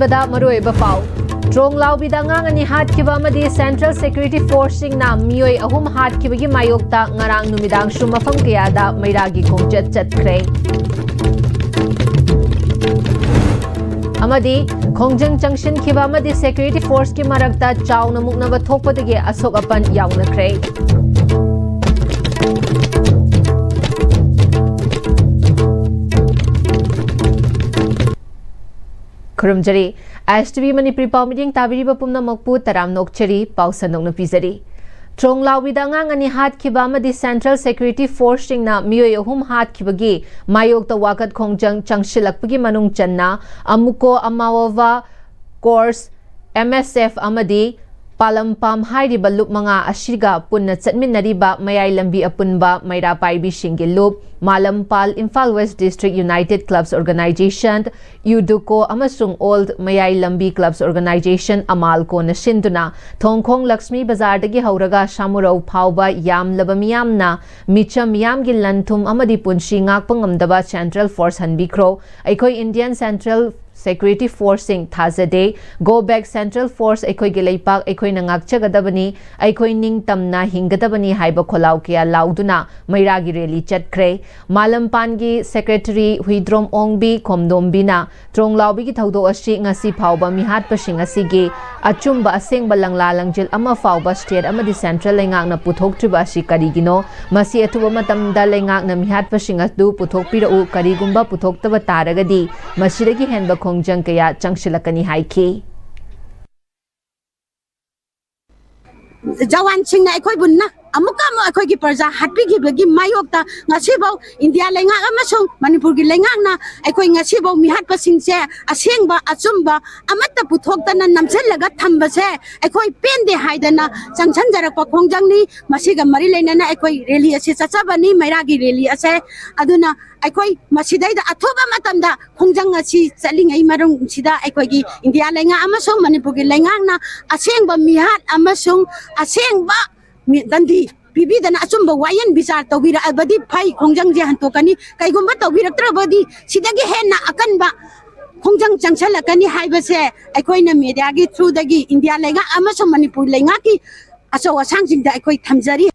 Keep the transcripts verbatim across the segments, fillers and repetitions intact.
ꯕꯗ ꯃꯔꯨꯑꯣꯏꯕ ꯄꯥꯎ꯫ ꯇ꯭ꯔꯣꯡ ꯂꯥꯎꯕꯤꯗ ꯑꯉꯥꯡ ꯑꯅꯤ ꯍꯥꯠꯈꯤꯕ ꯑꯃꯗꯤ Central Security Forceꯁꯤꯡꯅ ꯃꯤꯑꯣꯏ ꯑꯍꯨꯝ ꯍꯥꯠꯈꯤꯕꯒꯤ ꯃꯥꯌꯣꯛꯇ ꯉꯔꯥꯡ ꯅꯨꯃꯤꯗꯥꯡꯁꯨ ꯃꯐꯝ ꯀꯌꯥꯗ ꯃꯩꯔꯥꯒꯤ ꯈꯣꯡꯆꯠ ꯆꯠꯈ꯭ꯔꯦ꯫ ꯑꯃꯗꯤ ꯈꯣꯡꯖꯪ ꯆꯪꯁꯤꯟꯈꯤꯕ ꯑꯃꯗꯤ Security Forceꯀꯤ ꯃꯔꯛꯇ ꯆꯥꯎꯅ ꯃꯨꯛꯅꯕ ꯊꯣꯛꯄꯗꯒꯤ ꯑꯁꯣꯛ ꯑꯄꯟ ꯌꯥꯎꯅꯈ꯭ꯔꯦ꯫ ꯈꯨꯔꯨꯝꯖꯔꯤ꯫ ISTV ꯃꯅꯤꯄꯨꯔꯤ ꯄꯥꯎ ꯃꯤꯠꯌꯦꯡ ꯇꯥꯕꯤꯔꯤꯕ ꯄꯨꯝꯅꯃꯛꯄꯨ ꯇꯔꯥꯝꯅ ꯑꯣꯛꯆꯔꯤ꯫ ꯄꯥꯎ ꯁꯟꯗꯣꯛꯅ ꯄꯤꯖꯔꯤ꯫ ꯇ꯭ꯔꯣꯡ ꯂꯥꯎꯕꯤꯗ ꯑꯉꯥꯡ ꯑꯅꯤ ꯍꯥꯠꯈꯤꯕ ꯑꯃꯗꯤ Central Security Forceꯁꯤꯡꯅ ꯃꯤꯑꯣꯏ ꯑꯍꯨꯝ ꯍꯥꯠꯈꯤꯕꯒꯤ ꯃꯥꯌꯣꯛꯇ ꯋꯥꯀꯠ ꯈꯣꯡꯖꯪ ꯆꯪꯁꯤꯜꯂꯛꯄꯒꯤ ꯃꯅꯨꯡ ꯆꯟꯅ ꯑꯃꯨꯀꯣ ꯑꯃꯥꯋꯥ ꯀꯣꯔꯁ, MSF ꯑꯃꯗꯤ ꯄꯥꯂꯝꯄꯥꯝ ꯍꯥꯏꯔꯤꯕ ꯂꯨꯞ ꯃꯉꯥ ꯑꯁꯤꯒ ꯄꯨꯟꯅ ꯆꯠꯃꯤꯟꯅꯔꯤꯕ ꯃꯌꯥꯏ ꯂꯝꯕꯤ ꯑꯄꯨꯟꯕ ꯃꯩꯔꯥ ꯄꯥꯏꯕꯤꯁꯤꯡꯒꯤ ꯂꯨꯞ, ꯃꯥꯂꯝꯄꯥꯜ Imphal West District United Clubs Organization, ꯌꯨꯗꯨꯀꯣ ꯑꯃꯁꯨꯡ Old ꯃꯌꯥꯏ ꯂꯝꯕꯤ Clubs Organization, ꯑꯃꯥꯜꯀꯣꯅ ꯁꯤꯟꯗꯨꯅ ꯊꯣꯡꯈꯣꯡ ꯂꯛꯁꯃꯤ ꯕꯖꯥꯔꯗꯒꯤ ꯍꯧꯔꯒ ꯁꯥꯃꯨꯔꯧ ꯐꯥꯎꯕ ꯌꯥꯝꯂꯕ ꯃꯤꯌꯥꯝꯅ ꯃꯤꯆꯝ ꯃꯤꯌꯥꯝꯒꯤ ꯂꯟ ꯊꯨꯝ ꯑꯃꯗꯤ ꯄꯨꯟꯁꯤ ꯉꯥꯛꯄ ꯉꯝꯗꯕ Central Force ꯍꯟꯕꯤꯈ꯭ꯔꯣ, ꯑꯩꯈꯣꯏ Indian Central Security Forceꯁꯤꯡ ꯊꯥꯖꯗꯦ, Go back Central Force, ꯑꯩꯈꯣꯏꯒꯤ ꯂꯩꯄꯥꯛ ꯑꯩꯈꯣꯏꯅ ꯉꯥꯛꯆꯒꯗꯕꯅꯤ, ꯑꯩꯈꯣꯏ ꯅꯤꯡꯇꯝꯅ ꯍꯤꯡꯒꯗꯕꯅꯤ ꯍꯥꯏꯕ ꯈꯣꯜꯂꯥꯎ ꯀꯌꯥ ꯂꯥꯎꯗꯨꯅ ꯃꯩꯔꯥꯒꯤ rally ꯆꯠꯈ꯭ꯔꯦ꯫ ꯃꯥꯂꯝꯄꯥꯟꯒꯤ Secretary ꯍꯨꯏꯗ꯭ꯔꯣꯝ ꯑꯣꯡꯕꯤ ꯈꯣꯝꯗꯣꯝꯕꯤꯅ ꯇ꯭ꯔꯣꯡ ꯂꯥꯎꯕꯤꯒꯤ ꯊꯧꯗꯣꯛ ꯑꯁꯤ ꯉꯁꯤ ꯐꯥꯎꯕ ꯃꯤꯍꯥꯠꯄꯁꯤꯡ ꯑꯁꯤꯒꯤ ꯑꯆꯨꯝꯕ ꯑꯁꯦꯡꯕ ꯂꯪꯂꯥ ꯂꯪꯖꯤꯜ ꯑꯃ ꯐꯥꯎꯕ state ꯑꯃꯗꯤ central ꯂꯩꯉꯥꯛꯅ ꯄꯨꯊꯣꯛꯇ꯭ꯔꯤꯕ ꯑꯁꯤ ꯀꯔꯤꯒꯤꯅꯣ? ꯃꯁꯤ ꯑꯊꯨꯕ ꯃꯇꯝꯗ ꯂꯩꯉꯥꯛꯅ ꯃꯤꯍꯥꯠꯄꯁꯤꯡ ꯑꯗꯨ ꯄꯨꯊꯣꯛꯄꯤꯔꯛꯎ, ꯀꯔꯤꯒꯨꯝꯕ ꯄꯨꯊꯣꯛꯇꯕ ꯇꯥꯔꯒꯗꯤ ꯃꯁꯤꯗꯒꯤ ꯍꯦꯟꯕ ꯈꯣꯡꯖꯪ ꯀꯌꯥ ꯆꯪꯁꯤꯜꯂꯛꯀꯅꯤ ꯍꯥꯏꯈꯤ꯫ ꯖꯋꯥꯟꯁꯤꯡꯅ ꯑꯩꯈꯣꯏꯕꯨ ꯅ-, ꯑꯃꯨꯛꯀ ꯑꯃꯨꯛ ꯑꯩꯈꯣꯏꯒꯤ ꯄ꯭ꯔꯖꯥ ꯍꯥꯠꯄꯤꯈꯤꯕꯒꯤ ꯃꯥꯌꯣꯛꯇ ꯉꯁꯤꯐꯥꯎ ꯏꯟꯗꯤꯌꯥ ꯂꯩꯉꯥꯛ ꯑꯃꯁꯨꯡ ꯃꯅꯤꯄꯨꯔꯒꯤ ꯂꯩꯉꯥꯛꯅ ꯑꯩꯈꯣꯏ ꯉꯁꯤꯐꯥꯎ ꯃꯤꯍꯥꯠꯄꯁꯤꯡꯁꯦ ꯑꯁꯦꯡꯕ, ꯑꯆꯨꯝꯕ ꯑꯃꯠꯇ ꯄꯨꯊꯣꯛꯇꯅ ꯅꯝꯁꯤꯜꯂꯒ ꯊꯝꯕꯁꯦ ꯑꯩꯈꯣꯏ ꯄꯦꯟꯗꯦ ꯍꯥꯏꯗꯅ ꯆꯪꯁꯤꯟꯖꯔꯛꯄ ꯈꯣꯡꯖꯪꯅꯤ꯫ ꯃꯁꯤꯒ ꯃꯔꯤ ꯂꯩꯅꯅ ꯑꯩꯈꯣꯏ rally ꯑꯁꯤ ꯆꯠꯆꯕꯅꯤ, ꯃꯩꯔꯥꯒꯤ rally ꯑꯁꯦ꯫ ꯑꯗꯨꯅ ꯑꯩꯈꯣꯏ ꯃꯁꯤꯗꯩꯗ ꯑꯊꯨꯕ ꯃꯇꯝꯗ ꯈꯣꯡꯖꯪ ꯑꯁꯤ ꯆꯠꯂꯤꯉꯩ ꯃꯅꯨꯡꯁꯤꯗ ꯑꯩꯈꯣꯏꯒꯤ ꯏꯟꯗꯤꯌꯥ ꯂꯩꯉꯥꯛ ꯑꯃꯁꯨꯡ ꯃꯅꯤꯄꯨꯔꯒꯤ ꯂꯩꯉꯥꯛꯅ ꯑꯁꯦꯡꯕ ꯃꯤꯍꯥꯠ ꯑꯃꯁꯨꯡ ꯑꯁꯦꯡꯕ ꯃꯤ-, ꯗꯟꯗꯤ ꯄꯤꯕꯤꯗꯅ ꯑꯆꯨꯝꯕ ꯋꯥꯌꯦꯜ ꯕꯤꯆꯥꯔ ꯇꯧꯕꯤꯔꯛꯑꯕꯗꯤ ꯐꯩ, ꯈꯣꯡꯖꯪꯁꯦ ꯍꯟꯇꯣꯛꯀꯅꯤ꯫ ꯀꯩꯒꯨꯝꯕ ꯇꯧꯕꯤꯔꯛꯇ꯭ꯔꯕꯗꯤ ꯁꯤꯗꯒꯤ ꯍꯦꯟꯅ ꯑꯀꯟꯕ ꯈꯣꯡꯖꯪ ꯆꯪꯁꯜꯂꯛꯀꯅꯤ ꯍꯥꯏꯕꯁꯦ ꯑꯩꯈꯣꯏꯅ ꯃꯦꯗꯤꯌꯥꯒꯤ ꯊ꯭ꯔꯨꯗꯒꯤ ꯏꯟꯗꯤꯌꯥ ꯂꯩꯉꯥꯛ ꯑꯃꯁꯨꯡ ꯃꯅꯤꯄꯨꯔ ꯂꯩꯉꯥꯛꯀꯤ ꯑꯆꯧ ꯑꯁꯥꯡꯁꯤꯡꯗ ꯑꯩꯈꯣꯏ ꯊꯝꯖꯔꯤ꯫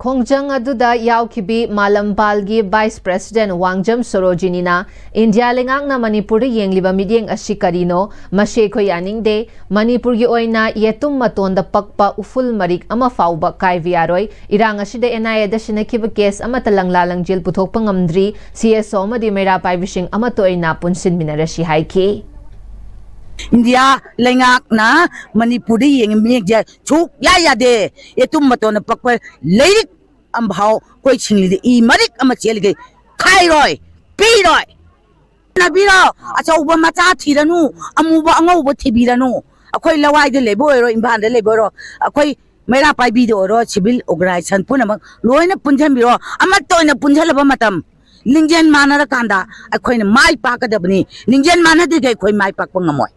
ꯈꯣꯡꯖꯪ ꯑꯗꯨꯗ ꯌꯥꯎꯈꯤꯕꯤ ꯃꯥꯂꯝꯄꯥꯜꯒꯤ ꯚꯥꯏꯁ ꯄ꯭ꯔꯦꯁꯤꯗꯦꯟꯠ ꯋꯥꯡꯖꯝ ꯁꯣꯔꯣꯖꯤꯅꯤꯅ ꯏꯟꯗꯤꯌꯥ ꯂꯩꯉꯥꯛꯅ ꯃꯅꯤꯄꯨꯔꯗ ꯌꯦꯡꯂꯤꯕ ꯃꯤꯠꯌꯦꯡ ꯑꯁꯤ ꯀꯔꯤꯅꯣ? ꯃꯁꯤ ꯑꯩꯈꯣꯏ ꯌꯥꯅꯤꯡꯗꯦ꯫ ꯃꯅꯤꯄꯨꯔꯒꯤ ꯑꯣꯏꯅ ꯌꯦꯇꯨꯝ ꯃꯇꯣꯟꯗ ꯄꯛꯄ ꯎꯐꯨꯜ ꯃꯔꯤꯛ ꯑꯃ ꯐꯥꯎꯕ ꯀꯥꯏꯕ ꯌꯥꯔꯣꯏ꯫ ꯏꯔꯥꯡ ꯑꯁꯤꯗ ꯑꯦꯟ ꯑꯥꯏ ꯑꯦꯗ ꯁꯤꯟꯅꯈꯤꯕ ꯀꯦꯁ ꯑꯃꯠꯇ ꯂꯪꯂꯥ ꯂꯪꯖꯤꯜ ꯄꯨꯊꯣꯛꯄ ꯉꯝꯗ꯭ꯔꯤ꯫ ꯁꯤ ꯑꯦꯁ ꯑꯣ ꯑꯃꯗꯤ ꯃꯩꯔꯥ ꯄꯥꯏꯕꯤꯁꯤꯡ ꯑꯃꯠꯇ ꯑꯣꯏꯅ ꯄꯨꯟꯁꯤꯟꯃꯤꯟꯅꯔꯁꯤ ꯍꯥꯏꯈꯤ꯫ ꯏꯟꯗꯤꯌꯥ ꯂꯩꯉꯥꯛꯅ ꯃꯅꯤꯄꯨꯔꯗ ꯌꯦꯡꯉꯤ ꯃꯤꯠꯌꯦꯡꯁꯦ ꯁꯨꯛꯌꯥ ꯌꯥꯗꯦ꯫ ꯌꯦꯇꯨꯝ ꯃꯇꯣꯟꯗ ꯄꯛꯄ ꯂꯩꯔꯤꯛ ꯑꯃꯐꯥꯎ ꯑꯩꯈꯣꯏ ꯁꯤꯡꯂꯤꯗ ꯏ ꯃꯔꯤꯛ ꯑꯃ ꯆꯦꯜꯂꯤꯈꯩ ꯈꯥꯏꯔꯣꯏ, ꯄꯤꯔꯣꯏ꯫ ꯅꯕꯤꯔꯣ, ꯑꯆꯧꯕ ꯃꯆꯥ ꯊꯤꯔꯅꯨ, ꯑꯃꯨꯕ ꯑꯉꯧꯕ ꯊꯤꯕꯤꯔꯅꯨ꯫ ꯑꯩꯈꯣꯏ ꯂꯋꯥꯏꯗ ꯂꯩꯕ ꯑꯣꯏꯔꯣ, ꯏꯝꯐꯥꯜꯗ ꯂꯩꯕ ꯑꯣꯏꯔꯣ, ꯑꯩꯈꯣꯏ ꯃꯩꯔꯥ ꯄꯥꯏꯕꯤꯗ ꯑꯣꯏꯔꯣ, ꯁꯤꯚꯤꯜ ꯑꯣꯔꯒꯅꯥꯏꯖꯦꯁꯟ ꯄꯨꯝꯅꯃꯛ ꯂꯣꯏꯅ ꯄꯨꯟꯁꯤꯟꯕꯤꯔꯣ꯫ ꯑꯃꯠꯇ ꯑꯣꯏꯅ ꯄꯨꯟꯁꯤꯜꯂꯕ ꯃꯇꯝ, ꯂꯤꯡꯖꯦꯜ ꯃꯥꯟꯅꯔꯀꯥꯟꯗ ꯑꯩꯈꯣꯏꯅ ꯃꯥꯏ ꯄꯥꯛꯀꯗꯕꯅꯤ꯫ ꯂꯤꯡꯖꯦꯜ ꯃꯥꯟꯅꯗ꯭ꯔꯤꯈꯩ ꯑꯩꯈꯣꯏ ꯃꯥꯏ ꯄꯥꯛꯄ ꯉꯝꯃꯣꯏ꯫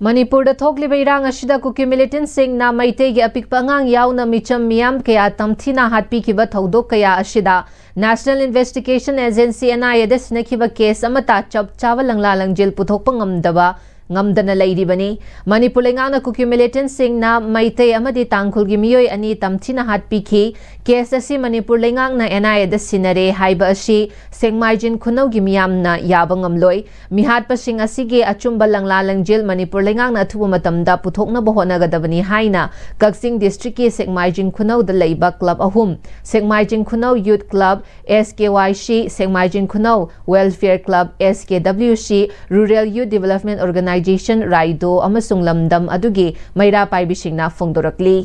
ꯃꯅꯤꯄꯨꯔꯗ ꯊꯣꯛꯂꯤꯕ ꯏꯔꯥꯡ ꯑꯁꯤꯗ ꯀꯨꯀꯤ ꯃꯤꯂꯤꯇꯦꯟꯠꯁꯤꯡꯅ ꯃꯩꯇꯩꯒꯤ ꯑꯄꯤꯛꯄ ꯑꯉꯥꯡ ꯌꯥꯎꯅ ꯃꯤꯆꯝ ꯃꯤꯌꯥꯝ ꯀꯌꯥ ꯇꯝꯊꯤꯅ ꯍꯥꯠꯄꯤꯈꯤꯕ ꯊꯧꯗꯣꯛ ꯀꯌꯥ ꯑꯁꯤꯗ national investigation agency, N I ꯑꯦꯗ ꯁꯤꯟꯅꯈꯤꯕ ꯀꯦꯁ ꯑꯃꯠꯇ ꯆꯞ ꯆꯥꯕ ꯂꯪꯂꯥ ꯂꯪꯖꯤꯜ ꯄꯨꯊꯣꯛꯄ ꯉꯝꯗꯕ, ꯉꯝꯗꯅ ꯂꯩꯔꯤꯕꯅꯤ꯫ ꯃꯅꯤꯄꯨꯔ ꯂꯩꯉꯥꯛꯅ ꯀꯨꯀꯤ ꯃꯤꯂꯤꯇꯦꯟꯠꯁꯤꯡꯅ ꯃꯩꯇꯩ ꯑꯃꯗꯤ ꯇꯥꯡꯈꯨꯜꯒꯤ ꯃꯤꯑꯣꯏ ꯑꯅꯤ ꯇꯝꯊꯤꯅ ꯍꯥꯠꯄꯤꯈꯤ꯫ ꯀꯦꯁ ꯑꯁꯤ ꯃꯅꯤꯄꯨꯔ ꯂꯩꯉꯥꯛꯅ ꯑꯦꯟ ꯑꯥꯏ ꯑꯦꯗ ꯁꯤꯟꯅꯔꯦ ꯍꯥꯏꯕ ꯑꯁꯤ ꯁꯦꯛꯃꯥꯏꯖꯤꯡ ꯈꯨꯅꯧꯒꯤ ꯃꯤꯌꯥꯝꯅ ꯌꯥꯕ ꯉꯝꯂꯣꯏ꯫ ꯃꯤꯍꯥꯠꯄꯁꯤꯡ ꯑꯁꯤꯒꯤ ꯑꯆꯨꯝꯕ ꯂꯪꯂꯥ ꯂꯪꯖꯤꯜ ꯃꯅꯤꯄꯨꯔ ꯂꯩꯉꯥꯛꯅ ꯑꯊꯨꯕ ꯃꯇꯝꯗ ꯄꯨꯊꯣꯛꯅꯕ ꯍꯣꯠꯅꯒꯗꯕꯅꯤ ꯍꯥꯏꯅ ꯀꯛꯆꯤꯡ ꯗꯤꯁꯇ꯭ꯔꯤꯛꯀꯤ ꯁꯦꯛꯃꯥꯏꯖꯤꯡ ꯈꯨꯅꯧꯗ ꯂꯩꯕ ꯀ꯭ꯂꯕ ꯑꯍꯨꯝ, ꯁꯦꯛꯃꯥꯏꯖꯤꯡ ꯈꯨꯅꯧ ꯌꯨꯠ ꯀ꯭ꯂꯕ, ꯑꯦꯁ ꯀꯦ ꯋꯥꯏ ꯁꯤ, ꯁꯦꯛꯃꯥꯏꯖꯤꯡ ꯈꯨꯅꯧ ꯋꯦꯜꯐꯤꯌꯔ ꯀ꯭ꯂꯕ, ꯑꯦꯁ ꯀꯦ ꯗꯕ꯭ꯂꯤꯎ ꯁꯤ, ꯔꯨꯔꯦꯜ ꯌꯨꯠ ꯗꯤꯚꯦꯂꯞꯃꯦꯟꯠ ꯑꯣꯔꯒꯅꯥꯏꯖꯦꯁꯟ, ꯔꯥꯏꯗꯣ, ꯑꯃꯁꯨꯡ ꯂꯝꯗꯝ ꯑꯗꯨꯒꯤ ꯃꯩꯔꯥ ꯄꯥꯏꯕꯤꯁꯤꯡꯅ ꯐꯣꯡꯗꯣꯔꯛꯂꯤ꯫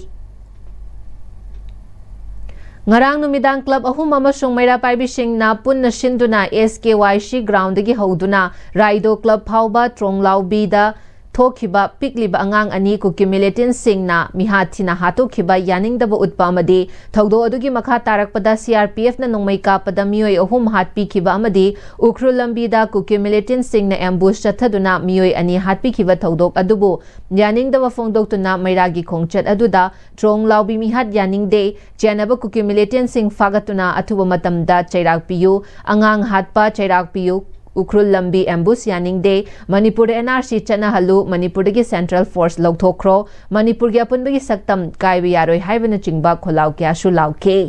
ꯉꯔꯥꯡ ꯅꯨꯃꯤꯗꯥꯡ ꯀ꯭ꯂꯕ ꯑꯍꯨꯝ ꯑꯃꯁꯨꯡ ꯃꯩꯔꯥ ꯄꯥꯏꯕꯤꯁꯤꯡꯅ ꯄꯨꯟꯅ ꯁꯤꯟꯗꯨꯅ ꯑꯦꯁ ꯀꯦ ꯋꯥꯏ ꯁꯤ ꯒ꯭ꯔꯥꯎꯟꯗꯒꯤ ꯍꯧꯗꯨꯅ ꯔꯥꯏꯗꯣ ꯀ꯭ꯂꯕ ꯐꯥꯎꯕ ꯇ꯭ꯔꯣꯡꯂꯥꯎꯕꯤꯗ ꯊꯣꯛꯈꯤꯕ ꯄꯤꯛꯂꯤꯕ ꯑꯉꯥꯡ ꯑꯅꯤ ꯀꯨꯀꯤ ꯃꯤꯂꯤꯇꯦꯟꯠꯁꯤꯡꯅ ꯃꯤꯍꯥꯠ ꯊꯤꯅ ꯍꯥꯠꯇꯣꯛꯈꯤꯕ ꯌꯥꯅꯤꯡꯗꯕ ꯎꯠꯄ ꯑꯃꯗꯤ ꯊꯧꯗꯣꯛ ꯑꯗꯨꯒꯤ ꯃꯈꯥ ꯇꯥꯔꯛꯄꯗ ꯁꯤ ꯑꯥꯔ ꯄꯤ ꯑꯦꯐꯅ ꯅꯣꯡꯃꯩ ꯀꯥꯞꯄꯗ ꯃꯤꯑꯣꯏ ꯑꯍꯨꯝ ꯍꯥꯠꯄꯤꯈꯤꯕ ꯑꯃꯗꯤ ꯎꯈ꯭ꯔꯨꯜ ꯂꯝꯕꯤꯗ ꯀꯨꯀꯤ ꯃꯤꯂꯤꯇꯦꯟꯠꯁꯤꯡꯅ ꯑꯦꯝꯕꯨꯁ ꯆꯠꯊꯗꯨꯅ ꯃꯤꯑꯣꯏ ꯑꯅꯤ ꯍꯥꯠꯄꯤꯈꯤꯕ ꯊꯧꯗꯣꯛ ꯑꯗꯨꯕꯨ ꯌꯥꯅꯤꯡꯗꯕ ꯐꯣꯡꯗꯣꯛꯇꯨꯅ ꯃꯩꯔꯥꯒꯤ ꯈꯣꯡꯆꯠ ꯑꯗꯨꯗ ꯇ꯭ꯔꯣꯡ ꯂꯥꯎꯕꯤ ꯃꯤꯍꯥꯠ ꯌꯥꯅꯤꯡꯗꯦ, ꯆꯦꯟꯅꯕ ꯀꯨꯀꯤ ꯃꯤꯂꯤꯇꯦꯟꯠꯁꯤꯡ ꯐꯥꯒꯠꯇꯨꯅ ꯑꯊꯨꯕ ꯃꯇꯝꯗ ꯆꯩꯔꯥꯛ ꯄꯤꯌꯨ, ꯑꯉꯥꯡ ꯍꯥꯠꯄ ꯆꯩꯔꯥꯛ ꯄꯤꯌꯨ, ꯎꯈ꯭ꯔꯨꯜ ꯂꯝꯕꯤ ꯑꯦꯝꯕꯨꯁ ꯌꯥꯅꯤꯡꯗꯦ, ꯃꯅꯤꯄꯨꯔꯗ ꯑꯦꯟ ꯑꯥꯔ ꯁꯤ ꯆꯠꯅꯍꯜꯂꯨ, ꯃꯅꯤꯄꯨꯔꯗꯒꯤ ꯁꯦꯟꯇ꯭ꯔꯦꯜ ꯐꯣꯔꯁ ꯂꯧꯊꯣꯛꯈ꯭ꯔꯣ, ꯃꯅꯤꯄꯨꯔꯒꯤ ꯑꯄꯨꯟꯕꯒꯤ ꯁꯛꯇꯝ ꯀꯥꯏꯕ ꯌꯥꯔꯣꯏ ꯍꯥꯏꯕꯅꯆꯤꯡꯕ ꯈꯣꯜꯂꯥꯎ ꯀꯌꯥꯁꯨ ꯂꯥꯎꯈꯤ꯫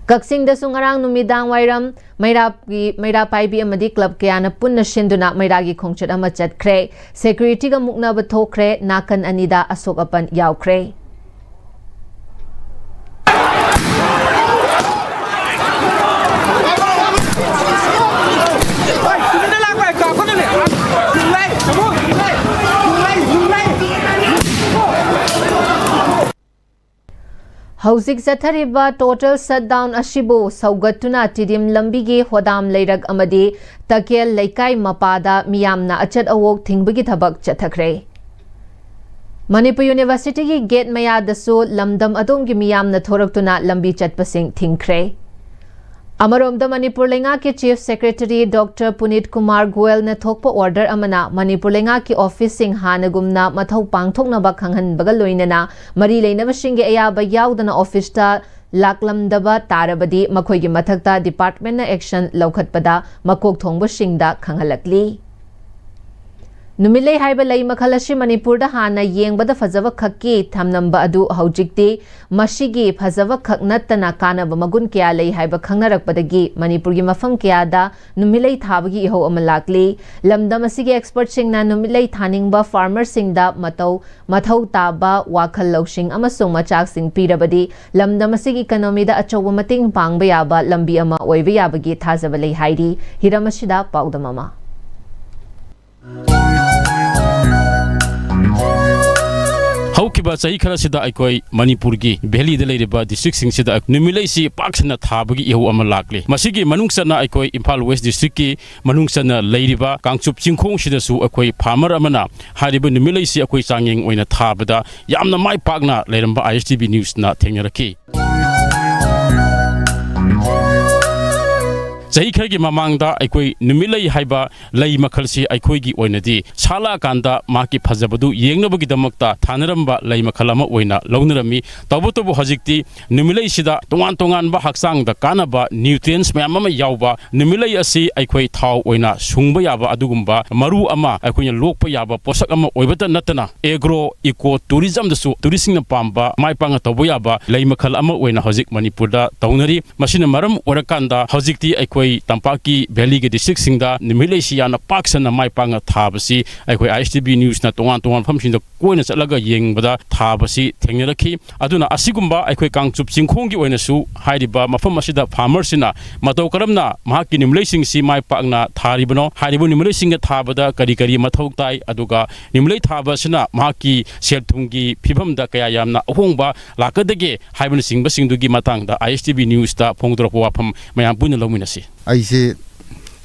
ꯀꯛꯆꯤꯡꯗꯁꯨ ꯉꯔꯥꯡ ꯅꯨꯃꯤꯗꯥꯡ ꯋꯥꯏꯔꯝ ꯃꯩꯔꯥꯒꯤ, ꯃꯩꯔꯥ ꯄꯥꯏꯕꯤ ꯑꯃꯗꯤ ꯀ꯭ꯂꯕ ꯀꯌꯥꯅ ꯄꯨꯟꯅ ꯁꯤꯟꯗꯨꯅ ꯃꯩꯔꯥꯒꯤ ꯈꯣꯡꯆꯠ ꯑꯃ ꯆꯠꯈ꯭ꯔꯦ꯫ ꯁꯦꯀ꯭ꯌꯨꯔꯤꯇꯤꯒ ꯃꯨꯛꯅꯕ ꯊꯣꯛꯈ꯭ꯔꯦ, ꯅꯥꯀꯟ ꯑꯅꯤꯗ ꯑꯁꯣꯛ ꯑꯄꯟ ꯌꯥꯎꯈ꯭ꯔꯦ꯫ ꯍꯧꯖꯤꯛ ꯆꯠꯊꯔꯤꯕ ꯇꯣꯇꯦꯜ ꯁꯠꯗꯥꯎꯟ ꯑꯁꯤꯕꯨ ꯁꯧꯒꯠꯇꯨꯅ ꯇꯤꯗꯤꯝ ꯂꯝꯕꯤꯒꯤ ꯍꯣꯗꯥꯝ ꯂꯩꯔꯛ ꯑꯃꯗꯤ ꯇꯀꯦꯜ ꯂꯩꯀꯥꯏ ꯃꯄꯥꯗ ꯃꯤꯌꯥꯝꯅ ꯑꯆꯠ ꯑꯋꯣꯛ ꯊꯤꯡꯕꯒꯤ ꯊꯕꯛ ꯆꯠꯊꯈ꯭ꯔꯦ꯫ ꯃꯅꯤꯄꯨꯔ ꯌꯨꯅꯤꯚꯔꯁꯤꯇꯤꯒꯤ ꯒꯦꯠ ꯃꯌꯥꯗꯁꯨ ꯂꯝꯗꯝ ꯑꯗꯣꯝꯒꯤ ꯃꯤꯌꯥꯝꯅ ꯊꯣꯔꯛꯇꯨꯅ ꯂꯝꯕꯤ ꯆꯠꯄꯁꯤꯡ ꯊꯤꯡꯈ꯭ꯔꯦ꯫ ꯑꯃꯔꯣꯝꯗ, ꯃꯅꯤꯄꯨꯔ ꯂꯩꯉꯥꯛꯀꯤ ꯆꯤꯐ ꯁꯦꯀ꯭ꯔꯦꯇꯔꯤ ꯗꯣꯛꯇꯔ ꯄꯨꯅꯤꯠ ꯀꯨꯃꯥꯔ ꯒꯣꯌꯜꯅ ꯊꯣꯛꯄ ꯑꯣꯔꯗꯔ ꯑꯃꯅ ꯃꯅꯤꯄꯨꯔ ꯂꯩꯉꯥꯛꯀꯤ ꯑꯣꯐꯤꯁꯁꯤꯡ ꯍꯥꯟꯅꯒꯨꯝꯅ ꯃꯊꯧ ꯄꯥꯡꯊꯣꯛꯅꯕ ꯈꯪꯍꯟꯕꯒ ꯂꯣꯏꯅꯅ ꯃꯔꯤ ꯂꯩꯅꯕꯁꯤꯡꯒꯤ ꯑꯌꯥꯕ ꯌꯥꯎꯗꯅ ꯑꯣꯐꯤꯁꯇ ꯂꯥꯛꯂꯝꯗꯕ ꯇꯥꯔꯕꯗꯤ ꯃꯈꯣꯏꯒꯤ ꯃꯊꯛꯇ ꯗꯤꯄꯥꯔꯠꯃꯦꯟꯅ ꯑꯦꯛꯁꯟ ꯂꯧꯈꯠꯄꯗ ꯃꯀꯣꯛ ꯊꯣꯡꯕꯁꯤꯡꯗ ꯈꯪꯍꯜꯂꯛꯂꯤ꯫ ꯅꯨꯃꯤꯠꯂꯩ ꯍꯥꯏꯕ ꯂꯩ ꯃꯈꯜ ꯑꯁꯤ ꯃꯅꯤꯄꯨꯔꯗ ꯍꯥꯟꯅ ꯌꯦꯡꯕꯗ ꯐꯖꯕ ꯈꯛꯀꯤ ꯊꯝꯂꯝꯕ ꯑꯗꯨ ꯍꯧꯖꯤꯛꯇꯤ ꯃꯁꯤꯒꯤ ꯐꯖꯕ ꯈꯛ ꯅꯠꯇꯅ ꯀꯥꯟꯅꯕ ꯃꯒꯨꯟ ꯀꯌꯥ ꯂꯩ ꯍꯥꯏꯕ ꯈꯪꯅꯔꯛꯄꯗꯒꯤ ꯃꯅꯤꯄꯨꯔꯒꯤ ꯃꯐꯝ ꯀꯌꯥꯗ ꯅꯨꯃꯤꯠꯂꯩ ꯊꯥꯕꯒꯤ ꯏꯍꯧ ꯑꯃ ꯂꯥꯛꯂꯤ꯫ ꯂꯝꯗꯝ ꯑꯁꯤꯒꯤ ꯑꯦꯛꯁꯄꯔꯠꯁꯤꯡꯅ ꯅꯨꯃꯤꯠꯂꯩ ꯊꯥꯅꯤꯡꯕ ꯐꯥꯔꯃꯔꯁꯤꯡꯗ ꯃꯇꯧ ꯃꯊꯧ ꯇꯥꯕ ꯋꯥꯈꯜ ꯂꯧꯁꯤꯡ ꯑꯃꯁꯨꯡ ꯃꯆꯥꯛꯁꯤꯡ ꯄꯤꯔꯕꯗꯤ ꯂꯝꯗꯝ ꯑꯁꯤꯒꯤ ꯏꯀꯣꯅꯣꯃꯤꯗ ꯑꯆꯧꯕ ꯃꯇꯦꯡ ꯄꯥꯡꯕ ꯌꯥꯕ ꯂꯝꯕꯤ ꯑꯃ ꯑꯣꯏꯕ ꯌꯥꯕꯒꯤ ꯊꯥꯖꯕ ꯂꯩ ꯍꯥꯏꯔꯤ꯫ ꯍꯤꯔꯝ ꯑꯁꯤꯗ ꯄꯥꯎꯗꯝ ꯑꯃ꯫ ꯍꯧꯈꯤꯕ ꯆꯍꯤ ꯈꯔꯁꯤꯗ ꯑꯩꯈꯣꯏ ꯃꯅꯤꯄꯨꯔꯒꯤ ꯚꯦꯂꯤꯗ ꯂꯩꯔꯤꯕ ꯗꯤꯁꯇ꯭ꯔꯤꯛꯁꯤꯡꯁꯤꯗ ꯅꯨꯃꯤꯠꯂꯩꯁꯤ ꯄꯥꯛ ꯁꯟꯅ ꯊꯥꯕꯒꯤ ꯏꯍꯧ ꯑꯃ ꯂꯥꯛꯂꯤ꯫ ꯃꯁꯤꯒꯤ ꯃꯅꯨꯡ ꯆꯟꯅ ꯑꯩꯈꯣꯏ ꯏꯝꯐꯥꯜ ꯋꯦꯁ ꯗꯤꯁꯇ꯭ꯔꯤꯛꯀꯤ ꯃꯅꯨꯡ ꯆꯟꯅ ꯂꯩꯔꯤꯕ ꯀꯥꯡꯆꯨꯞ ꯆꯤꯡꯈꯣꯡꯁꯤꯗꯁꯨ ꯑꯩꯈꯣꯏ ꯐꯥꯔꯃꯔ ꯑꯃꯅ ꯍꯥꯏꯔꯤꯕ ꯅꯨꯃꯤꯠꯂꯩꯁꯤ ꯑꯩꯈꯣꯏ ꯆꯥꯡꯌꯦꯡ ꯑꯣꯏꯅ ꯊꯥꯕꯗ ꯌꯥꯝꯅ ꯃꯥꯏ ꯄꯥꯛꯅ ꯂꯩꯔꯝꯕ ꯑꯥꯏ ꯑꯦꯁ ꯇꯤ ꯚꯤ ꯅ꯭ꯌꯨꯁꯅ ꯊꯦꯡꯅꯔꯛꯈꯤ꯫ ꯆꯍꯤ ꯈꯔꯒꯤ ꯃꯃꯥꯡꯗ ꯑꯩꯈꯣꯏ ꯅꯨꯃꯤꯠꯂꯩ ꯍꯥꯏꯕ ꯂꯩ ꯃꯈꯜꯁꯤ ꯑꯩꯈꯣꯏꯒꯤ ꯑꯣꯏꯅꯗꯤ ꯁꯥꯠꯂꯛꯑꯀꯥꯟꯗ ꯃꯍꯥꯛꯀꯤ ꯐꯖꯕꯗꯨ ꯌꯦꯡꯅꯕꯒꯤꯗꯃꯛꯇ ꯊꯥꯅꯔꯝꯕ ꯂꯩ ꯃꯈꯜ ꯑꯃ ꯑꯣꯏꯅ ꯂꯧꯅꯔꯝꯃꯤ꯫ ꯇꯧꯕꯇꯕꯨ ꯍꯧꯖꯤꯛꯇꯤ ꯅꯨꯃꯤꯠꯂꯩꯁꯤꯗ ꯇꯣꯉꯥꯟ ꯇꯣꯉꯥꯟꯕ ꯍꯛꯆꯥꯡꯗ ꯀꯥꯟꯅꯕ nutrients ꯃꯌꯥꯝ ꯑꯃ ꯌꯥꯎꯕ ꯅꯨꯃꯤꯠꯂꯩ ꯑꯁꯤ ꯑꯩꯈꯣꯏ ꯊꯥꯎ ꯑꯣꯏꯅ ꯁꯨꯡꯕ ꯌꯥꯕ ꯑꯗꯨꯒꯨꯝꯕ ꯃꯔꯨ ꯑꯃ ꯑꯩꯈꯣꯏꯅ ꯂꯣꯛꯄ ꯌꯥꯕ ꯄꯣꯠꯁꯛ ꯑꯃ ꯑꯣꯏꯕꯇ ꯅꯠꯇꯅ agro eco tourismꯗꯁꯨ touristꯁꯤꯡꯅ ꯄꯥꯝꯕ ꯃꯥꯏ ꯄꯥꯛꯅ ꯇꯧꯕ ꯌꯥꯕ ꯂꯩ ꯃꯈꯜ ꯑꯃ ꯑꯣꯏꯅ ꯍꯧꯖꯤꯛ ꯃꯅꯤꯄꯨꯔꯗ ꯇꯧꯅꯔꯤ꯫ ꯃꯁꯤꯅ ꯃꯔꯝ ꯑꯣꯏꯔꯀꯥꯟꯗ ꯍꯧꯖꯤꯛꯇꯤ ꯑꯩꯈꯣꯏ ꯇꯝꯄꯥꯛꯀꯤ valleyꯒꯤ districtꯁꯤꯡꯗ ꯅꯨꯃꯤꯠꯂꯩꯁꯤ ꯌꯥꯝꯅ ꯄꯥꯛ ꯁꯟꯅ ꯃꯥꯏ ꯄꯥꯛꯅ ꯊꯥꯕꯁꯤ ꯑꯩꯈꯣꯏ ISTV newsꯅ ꯇꯣꯉꯥꯟ ꯇꯣꯉꯥꯟꯕ ꯃꯐꯝꯁꯤꯡꯗ ꯀꯣꯏꯅ ꯆꯠꯂꯒ ꯌꯦꯡꯕꯗ ꯊꯥꯕꯁꯤ ꯊꯦꯡꯅꯔꯛꯈꯤ꯫ ꯑꯗꯨꯅ ꯑꯁꯤꯒꯨꯝꯕ ꯑꯩꯈꯣꯏ ꯀꯥꯡꯆꯨꯞ ꯆꯤꯡꯈꯣꯡꯒꯤ ꯑꯣꯏꯅꯁꯨ ꯍꯥꯏꯔꯤꯕ ꯃꯐꯝ ꯑꯁꯤꯗ farmerꯁꯤꯅ ꯃꯇꯧ ꯀꯔꯝꯅ ꯃꯍꯥꯛꯀꯤ ꯅꯨꯃꯤꯠꯂꯩꯁꯤꯡꯁꯤ ꯃꯥꯏ ꯄꯥꯛꯅ ꯊꯥꯔꯤꯕꯅꯣ, ꯍꯥꯏꯔꯤꯕ ꯅꯨꯃꯤꯠꯂꯩꯁꯤꯡꯒ ꯊꯥꯕꯗ ꯀꯔꯤ ꯀꯔꯤ ꯃꯊꯧ ꯇꯥꯏ, ꯑꯗꯨꯒ ꯅꯨꯃꯤꯠꯂꯩ ꯊꯥꯕ ꯑꯁꯤꯅ ꯃꯍꯥꯛꯀꯤ ꯁꯦꯜ ꯊꯨꯝꯒꯤ ꯐꯤꯕꯝꯗ ꯀꯌꯥ ꯌꯥꯝꯅ ꯑꯍꯣꯡꯕ ꯂꯥꯛꯀꯗꯒꯦ ꯍꯥꯏꯕꯅꯆꯤꯡꯕꯁꯤꯡꯗꯨꯒꯤ ꯃꯇꯥꯡꯗ ISTV newsꯇ ꯐꯣꯡꯗꯣꯔꯛꯄ ꯋꯥꯐꯝ ꯃꯌꯥꯝ ꯄꯨꯟꯅ ꯂꯧꯃꯤꯟꯅꯁꯤ꯫ ꯑꯩꯁꯦ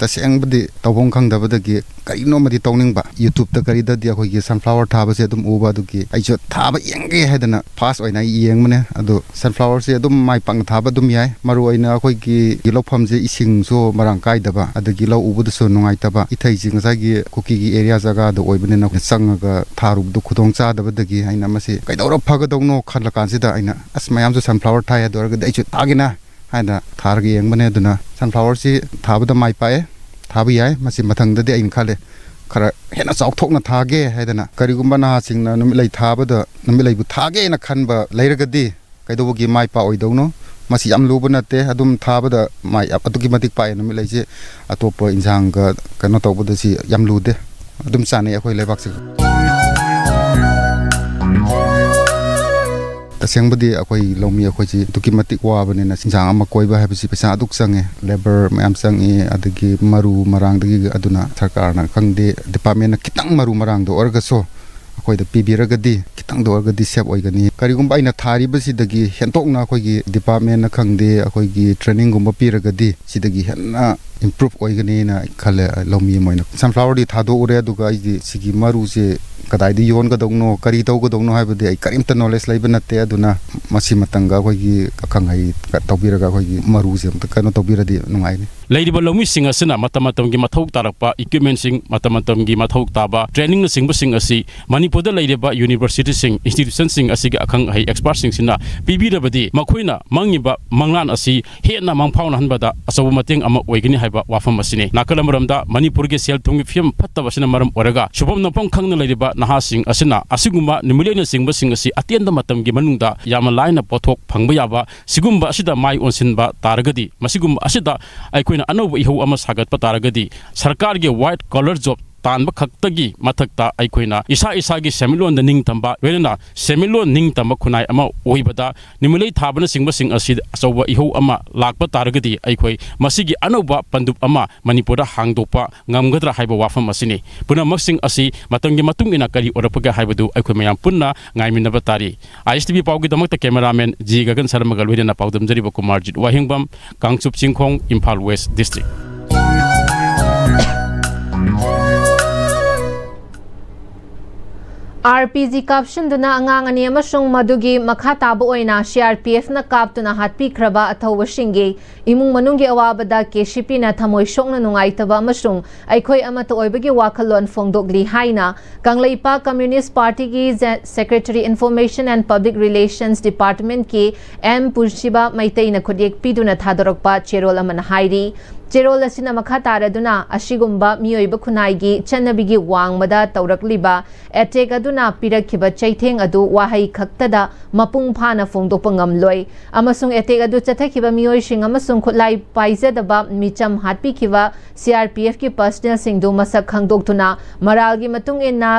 ꯇꯁꯦꯡꯕꯗꯤ ꯇꯧꯐꯝ ꯈꯪꯗꯕꯗꯒꯤ ꯀꯔꯤꯅꯣꯃꯗꯤ ꯇꯧꯅꯤꯡꯕ꯫ YouTubeꯇ ꯀꯔꯤꯗꯗꯤ ꯑꯩꯈꯣꯏꯒꯤ sunflower ꯊꯥꯕꯁꯦ ꯑꯗꯨꯝ ꯎꯕ, ꯑꯗꯨꯒꯤ ꯑꯩꯁꯨ ꯊꯥꯕ ꯌꯦꯡꯒꯦ ꯍꯥꯏꯗꯅ first ꯑꯣꯏꯅ ꯑꯩ ꯌꯦꯡꯕꯅꯦ꯫ ꯑꯗꯣ sunflowerꯁꯦ ꯑꯗꯨꯝ ꯃꯥꯏ ꯄꯥꯛꯅ ꯊꯥꯕ ꯑꯗꯨꯝ ꯌꯥꯏ꯫ ꯃꯔꯨ ꯑꯣꯏꯅ ꯑꯩꯈꯣꯏꯒꯤ ꯂꯧꯐꯝꯁꯦ ꯏꯁꯤꯡꯁꯨ ꯃꯔꯥꯡ ꯀꯥꯏꯗꯕ, ꯑꯗꯒꯤ ꯂꯧ ꯎꯕꯗꯁꯨ ꯅꯨꯡꯉꯥꯏꯇꯕ꯫ ꯏꯊꯩꯁꯤ ꯉꯁꯥꯏꯒꯤ ꯀꯨꯀꯤꯒꯤ area ꯖꯒꯥꯗ ꯑꯣꯏꯕꯅꯤꯅ ꯆꯪꯉꯒ ꯊꯥꯔꯨꯕꯗꯨ ꯈꯨꯗꯣꯡ ꯆꯥꯗꯕꯗꯒꯤ ꯑꯩꯅ ꯃꯁꯤ ꯀꯩꯗꯧꯔ ꯐꯒꯗꯧꯅꯣ ꯈꯜꯂ ꯀꯥꯟꯁꯤꯗ ꯑꯩꯅ, "ꯑꯁ, ꯃꯌꯥꯝꯁꯨ sunflower ꯊꯥꯏ, ꯑꯗꯨ ꯑꯣꯏꯔꯒꯗꯤ ꯑꯩꯁꯨ ꯊꯥꯒꯦꯅ" ꯍꯥꯏꯅ ꯊꯥꯔꯒ ꯌꯦꯡꯕꯅꯦ꯫ ꯑꯗꯨꯅ sunflowerꯁꯤ ꯊꯥꯕꯗ ꯃꯥꯏ ꯄꯥꯛꯑꯦ, ꯊꯥꯕ ꯌꯥꯏ꯫ ꯃꯁꯤ ꯃꯊꯪꯗꯗꯤ ꯑꯩꯅ ꯈꯜꯂꯦ, ꯈꯔ ꯍꯦꯟꯅ ꯆꯥꯎꯊꯣꯛꯅ ꯊꯥꯒꯦ ꯍꯥꯏꯗꯅ꯫ ꯀꯔꯤꯒꯨꯝꯕ ꯅꯍꯥꯁꯤꯡꯅ ꯅꯨꯃꯤꯠꯂꯩ ꯊꯥꯕꯗ ꯅꯨꯃꯤꯠꯂꯩꯕꯨ ꯊꯥꯒꯦꯅ ꯈꯟꯕ ꯂꯩꯔꯒꯗꯤ ꯀꯩꯗꯧꯕꯒꯤ ꯃꯥꯏ ꯄꯥꯛꯑꯣꯏꯗꯧꯅꯣ? ꯃꯁꯤ ꯌꯥꯝ ꯂꯨꯕ ꯅꯠꯇꯦ꯫ ꯑꯗꯨꯝ ꯊꯥꯕꯗ ꯃꯥꯏ ꯑꯗꯨꯛꯀꯤ ꯃꯇꯤꯛ ꯄꯥꯛꯑꯦ꯫ ꯅꯨꯃꯤꯠꯂꯩꯁꯦ ꯑꯇꯣꯞꯄ ꯏꯟꯁꯥꯡꯒ ꯀꯩꯅꯣ ꯇꯧꯕꯗ ꯁꯤ ꯌꯥꯝ ꯂꯨꯗꯦ꯫ ꯑꯗꯨꯝ ꯆꯥꯅꯩ ꯑꯩꯈꯣꯏ ꯂꯩꯕꯥꯛꯁꯤꯒ꯫ ꯇꯁꯦꯡꯕꯗꯤ ꯑꯩꯈꯣꯏ ꯂꯧꯃꯤ ꯑꯩꯈꯣꯏꯁꯤ ꯑꯗꯨꯛꯀꯤ ꯃꯇꯤꯛ ꯋꯥꯕꯅꯤꯅ ꯆꯤꯟꯖꯥꯛ ꯑꯃ ꯀꯣꯏꯕ ꯍꯥꯏꯕꯁꯤ ꯄꯩꯁꯥ ꯑꯗꯨꯛ ꯆꯪꯉꯦ, labour ꯃꯌꯥꯝ ꯆꯪꯉꯤ, ꯑꯗꯒꯤ ꯃꯔꯨ ꯃꯔꯥꯡꯗꯒꯤ꯫ ꯑꯗꯨꯅ ꯁꯔꯀꯥꯔꯅ ꯈꯪꯗꯦ, departmentꯅ ꯈꯤꯇꯪ ꯃꯔꯨ ꯃꯔꯥꯡꯗ ꯑꯣꯏꯔꯒꯁꯨ ꯑꯩꯈꯣꯏꯗ ꯄꯤꯕꯤꯔꯒꯗꯤ ꯈꯤꯇꯪꯗ ꯑꯣꯏꯔꯒꯗꯤ safe ꯑꯣꯏꯒꯅꯤ꯫ ꯀꯔꯤꯒꯨꯝꯕ ꯑꯩꯅ ꯊꯥꯔꯤꯕꯁꯤꯗꯒꯤ ꯍꯦꯟꯗꯣꯛꯅ ꯑꯩꯈꯣꯏꯒꯤ departmentꯅ ꯈꯪꯗꯦ, ꯑꯩꯈꯣꯏꯒꯤ trainingꯒꯨꯝꯕ ꯄꯤꯔꯒꯗꯤ ꯁꯤꯗꯒꯤ ꯍꯦꯟꯅ improve ꯑꯣꯏꯒꯅꯤꯅ ꯈꯜꯂꯦ, ꯂꯧꯃꯤ ꯑꯃ ꯑꯣꯏꯅ꯫ Sunflowerꯗꯤ ꯊꯥꯗꯣꯛꯎꯔꯦ, ꯑꯗꯨꯒ ꯑꯩꯗꯤ ꯁꯤꯒꯤ ꯃꯔꯨꯁꯦ ꯀꯗꯥꯏꯗ ꯌꯣꯟꯒꯗꯧꯅꯣ, ꯀꯔꯤ ꯇꯧꯒꯗꯧꯅꯣ ꯍꯥꯏꯕꯗꯤ ꯑꯩ ꯀꯔꯤꯝꯇ knowledge ꯂꯩꯕ ꯅꯠꯇꯦ꯫ ꯑꯗꯨꯅ ꯃꯁꯤ ꯃꯇꯪꯒ ꯑꯩꯈꯣꯏꯒꯤ ꯑꯈꯪ ꯑꯍꯩ ꯇꯧꯕꯤꯔꯒ ꯑꯩꯈꯣꯏꯒꯤ ꯃꯔꯨꯁꯦ ꯑꯝꯇ ꯀꯩꯅꯣ ꯇꯧꯕꯤꯔꯗꯤ ꯅꯨꯡꯉꯥꯏꯅꯤ꯫ ꯂꯩꯔꯤꯕ ꯂꯧꯃꯤꯁꯤꯡ ꯑꯁꯤꯅ ꯃꯇꯝ ꯃꯇꯝꯒꯤ ꯃꯊꯧ ꯇꯥꯔꯛꯄ equipmentꯁꯤꯡ, ꯃꯇꯝ ꯃꯇꯝꯒꯤ ꯃꯊꯧ ꯇꯥꯕ trainingꯅꯆꯤꯡꯕꯁꯤꯡ ꯑꯁꯤ ꯃꯅꯤꯄꯨꯔꯗ ꯂꯩꯔꯤꯕ universityꯁꯤꯡ, institutionꯁꯤꯡ ꯑꯁꯤꯒꯤ ꯑꯈꯪ ꯑꯍꯩ expertꯁꯤꯡꯁꯤꯅ ꯄꯤꯕꯤꯔꯕꯗꯤ ꯃꯈꯣꯏꯅ ꯃꯪꯉꯤꯕ ꯃꯪꯂꯥꯟ ꯑꯁꯤ ꯍꯦꯟꯅ ꯃꯪꯐꯥꯎꯅꯍꯟꯕꯗ ꯑꯆꯧꯕ ꯃꯇꯦꯡ ꯑꯃ ꯑꯣꯏꯒꯅꯤ ꯍꯥꯏꯕ ꯋꯥꯐꯝ ꯑꯁꯤꯅꯤ꯫ ꯅꯥꯀꯜ ꯑꯃꯔꯣꯝꯗ ꯃꯅꯤꯄꯨꯔꯒꯤ ꯁꯦꯜ ꯊꯨꯝꯒꯤ ꯐꯤꯕꯝ ꯐꯠꯇꯕ ꯑꯁꯤꯅ ꯃꯔꯝ ꯑꯣꯏꯔꯒ ꯁꯨꯐꯝ ꯅꯣꯝꯐꯝ ꯈꯪꯗꯅ ꯂꯩꯔꯤꯕ ꯅꯍꯥꯁꯤꯡ ꯑꯁꯤꯅ ꯑꯁꯤꯒꯨꯝꯕ ꯅꯨꯃꯤꯠꯂꯩꯅꯆꯤꯡꯕꯁꯤꯡ ꯑꯁꯤ ꯑꯇꯦꯟꯕ ꯃꯇꯝꯒꯤ ꯃꯅꯨꯡꯗ ꯌꯥꯝꯅ ꯂꯥꯏꯅ ꯄꯣꯠꯊꯣꯛ ꯐꯪꯕ ꯌꯥꯕ ꯁꯤꯒꯨꯝꯕ ꯑꯁꯤꯗ ꯃꯥꯏ ꯑꯣꯟꯁꯤꯟꯕ ꯇꯥꯔꯒꯗꯤ, ꯃꯁꯤꯒꯨꯝꯕ ꯑꯁꯤꯗ ꯑꯩꯈꯣꯏꯅ ꯑꯅꯧꯕ ꯏꯍꯧ ꯑꯃ ꯁꯥꯒꯠꯄ ꯇꯥꯔꯒꯗꯤ, ꯁꯔꯀꯥꯔꯒꯤ white collar job ꯇꯥꯟꯕ ꯈꯛꯇꯒꯤ ꯃꯊꯛꯇ ꯑꯩꯈꯣꯏꯅ ꯏꯁꯥ ꯏꯁꯥꯒꯤ ꯁꯦꯟꯃꯤꯠꯂꯣꯟꯗ ꯅꯤꯡꯇꯝꯕ, ꯂꯣꯏꯅꯅ ꯁꯦꯟꯃꯤꯠꯂꯣꯟ ꯅꯤꯡꯇꯝꯕ ꯈꯨꯟꯅꯥꯏ ꯑꯃ ꯑꯣꯏꯕꯗ ꯅꯨꯃꯤꯠꯂꯩ ꯊꯥꯕꯅꯆꯤꯡꯕꯁꯤꯡ ꯑꯁꯤ ꯑꯆꯧꯕ ꯏꯍꯧ ꯑꯃ ꯂꯥꯛꯄ ꯇꯥꯔꯒꯗꯤ ꯑꯩꯈꯣꯏ ꯃꯁꯤꯒꯤ ꯑꯅꯧꯕ ꯄꯟꯗꯨꯞ ꯑꯃ ꯃꯅꯤꯄꯨꯔꯗ ꯍꯥꯡꯗꯣꯛꯄ ꯉꯝꯒꯗ꯭ꯔꯥ ꯍꯥꯏꯕ ꯋꯥꯐꯝ ꯑꯁꯤꯅꯤ꯫ ꯄꯨꯝꯅꯃꯛꯁꯤꯡ ꯑꯁꯤ ꯃꯇꯝꯒꯤ ꯃꯇꯨꯡ ꯏꯟꯅ ꯀꯔꯤ ꯑꯣꯏꯔꯛꯄꯒꯦ ꯍꯥꯏꯕꯗꯨ ꯑꯩꯈꯣꯏ ꯃꯌꯥꯝ ꯄꯨꯟꯅ ꯉꯥꯏꯃꯤꯟꯅꯕ ꯇꯥꯔꯤ꯫ ISTV ꯄꯥꯎꯒꯤꯗꯃꯛꯇ cameraman G ꯒꯒꯟ ꯁꯔꯃꯒ ꯂꯣꯏꯅꯅ ꯄꯥꯎꯗꯝꯖꯔꯤꯕ Kumarjit Wahengbam, Kangchup Chingkhong, Imphal West District꯫ R P G ꯀꯥꯞꯁꯤꯟꯗꯨꯅ ꯑꯉꯥꯡ ꯑꯅꯤ ꯑꯃꯁꯨꯡ ꯃꯗꯨꯒꯤ ꯃꯈꯥ ꯇꯥꯕ ꯑꯣꯏꯅ ꯁꯤ ꯑꯥꯔ ꯄꯤ ꯑꯦꯐꯅ ꯀꯥꯞꯇꯨꯅ ꯍꯥꯠꯄꯤꯈ꯭ꯔꯕ ꯑꯊꯧꯕꯁꯤꯡꯒꯤ ꯏꯃꯨꯡ ꯃꯅꯨꯡꯒꯤ ꯑꯋꯥꯕꯗ ꯀꯦ ꯁꯤ ꯄꯤꯅ ꯊꯃꯣꯏ ꯁꯣꯛꯅ ꯅꯨꯡꯉꯥꯏꯇꯕ ꯑꯃꯁꯨꯡ ꯑꯩꯈꯣꯏ ꯑꯃꯠꯇ ꯑꯣꯏꯕꯒꯤ ꯋꯥꯈꯜꯂꯣꯟ ꯐꯣꯡꯗꯣꯛꯂꯤ ꯍꯥꯏꯅ ꯀꯪꯂꯩꯄꯥꯛ ꯀꯝꯃ꯭ꯌꯨꯅꯤꯁ꯭ꯠ ꯄꯥꯔꯇꯤꯒꯤ ꯖꯦ-, Secretary Information and Public Relations Departmentꯀꯤ ꯑꯦꯝ ꯄꯨꯟꯁꯤꯕ ꯃꯩꯇꯩꯅ ꯈꯨꯠꯌꯦꯛ ꯄꯤꯗꯨꯅ ꯊꯥꯗꯣꯔꯛꯄ ꯆꯦꯔꯣꯜ ꯑꯃꯅ ꯍꯥꯏꯔꯤ꯫ ꯆꯦꯔꯣꯜ ꯑꯁꯤꯅ ꯃꯈꯥ ꯇꯥꯔꯗꯨꯅ ꯑꯁꯤꯒꯨꯝꯕ ꯃꯤꯑꯣꯏꯕ ꯈꯨꯟꯅꯥꯏꯒꯤ ꯆꯠꯅꯕꯤꯒꯤ ꯋꯥꯡꯃꯗ ꯇꯧꯔꯛꯂꯤꯕ attack ꯑꯗꯨꯅ ꯄꯤꯔꯛꯈꯤꯕ ꯆꯩꯊꯦꯡ ꯑꯗꯨ ꯋꯥꯍꯩ ꯈꯛꯇꯗ ꯃꯄꯨꯡ ꯐꯥꯅ ꯐꯣꯡꯗꯣꯛꯄ ꯉꯝꯂꯣꯏ ꯑꯃꯁꯨꯡ attack ꯑꯗꯨ ꯆꯠꯊꯈꯤꯕ ꯃꯤꯑꯣꯏꯁꯤꯡ ꯑꯃꯁꯨꯡ ꯈꯨꯠꯂꯥꯏ ꯄꯥꯏꯖꯗꯕ ꯃꯤꯆꯝ ꯍꯥꯠꯄꯤꯈꯤꯕ ꯁꯤ ꯑꯥꯔ ꯄꯤ ꯑꯦꯐꯀꯤ personnelꯁꯤꯡꯗꯨ ꯃꯁꯛ ꯈꯪꯗꯣꯛꯇꯨꯅ ꯃꯔꯥꯜꯒꯤ ꯃꯇꯨꯡ ꯏꯟꯅ